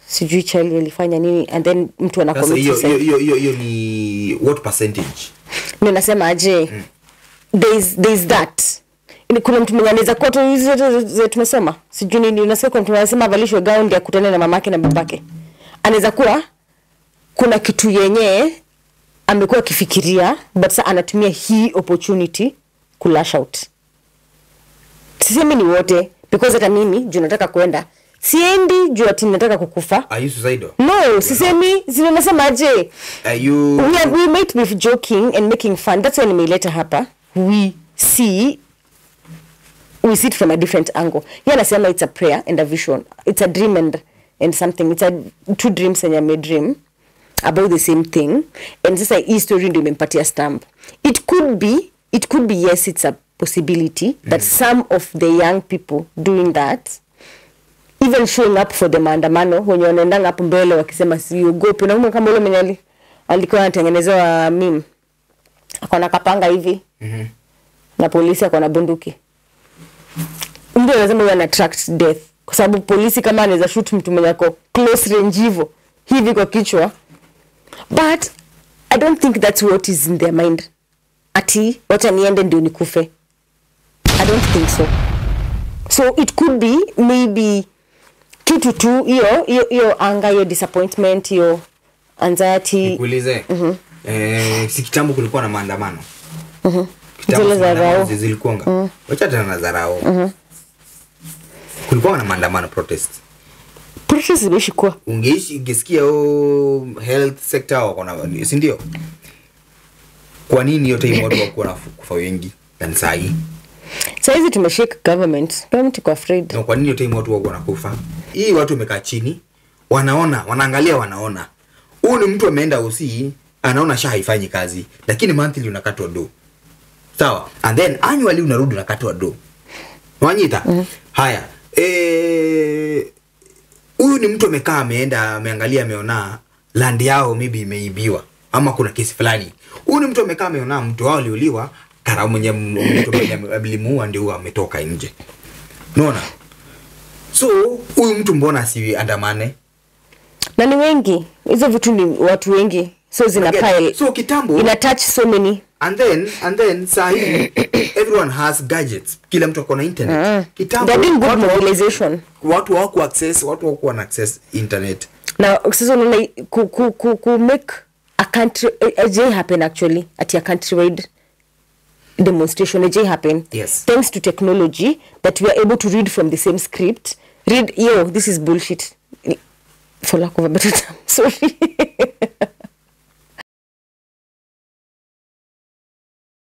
Sijui Charlie alifanya nini and then mtu ana Sasa commit hiyo suicide. hiyo ni what percentage? Ndio nasema aje, there's that. Kuna mtu mwenye anaweza kuwa tu hizi zote tumesoma, sijui nini, unasikia kuna mtu anasema avalishwe gown ndio akutane na mamake na babake. Anaweza kuwa kuna kitu yenye amekuwa akifikiria, but sasa anatumia hii opportunity kulash out. Sisemi ni wote, because hata mimi juu nataka kwenda, siendi juu ati nataka kukufa. Are you suicidal? No, sisemi, nasema aje, Are you we might be joking and making fun. That's why nimeileta hapa. We see it from a different angle. Yeye anasema it's a prayer and a vision. It's a dream and something. It's a two dreams and a dream about the same thing. And sasa hii story ndio imempatia stamp. It could be yes, it's a possibility that some of the young people doing that, even showing up for the maandamano, wenye wanaendanga hapo mbele wakisema siogopi. Na kama yule mwenye alikuwa anatengenezewa meme, akona kapanga hivi na polisi akona bunduki, ndio lazima huyo ana attract death, kwa sababu polisi kama anaweza shoot mtu mwenye ako close range hivyo hivi kwa kichwa. But I don't think that's what is in their mind, ati wacha niende ndio nikufe. I don't think so. So it could be maybe kitu tu hiyo anger, hiyo disappointment, hiyo anxiety. Nikuulize. Si kitambo kulikuwa na maandamano? Zile za Rao. Zilikuwa. Wacha tena na za Rao. Kulikuwa na maandamano, protest. Protest zimeishi kuwa. Ungesikia health sector wako na, si ndio? Kwa nini yote hii watu wako na kufa wengi than saa hii? Saa hizi tumeshake government. Government iko afraid. Na kwa nini yote hii watu wako wanakufa? Hii watu wamekaa chini, wanaona, wanaangalia, wanaona. Huyu ni mtu ameenda usi, anaona SHA haifanyi kazi, lakini monthly unakatwa do. Sawa? And then annually unarudi unakatwa do. Wanyita? Haya. Huyu ni mtu amekaa, ameenda, ameangalia, ameona land yao maybe imeibiwa ama kuna kesi fulani. Huyu ni mtu amekaa, ameona mtu wao aliuliwa, karao mwenye mtu mwenye alimuua ndio huyo ametoka nje. Unaona? So huyu mtu mbona asiandamane? Na ni wengi. Hizo vitu ni watu wengi. So zina pile. So kitambo ina touch so many. And then saa hii everyone has gadgets. Kila mtu ako na internet. Kitambo they're doing good mobilization. Watu hawako access, watu hawakuwa na access internet. Na sasa unaona ku make a country a happen actually at a countrywide demonstration a happen. Yes. Thanks to technology that we are able to read from the same script. Read, yo, this is bullshit. For lack of a better term, sorry.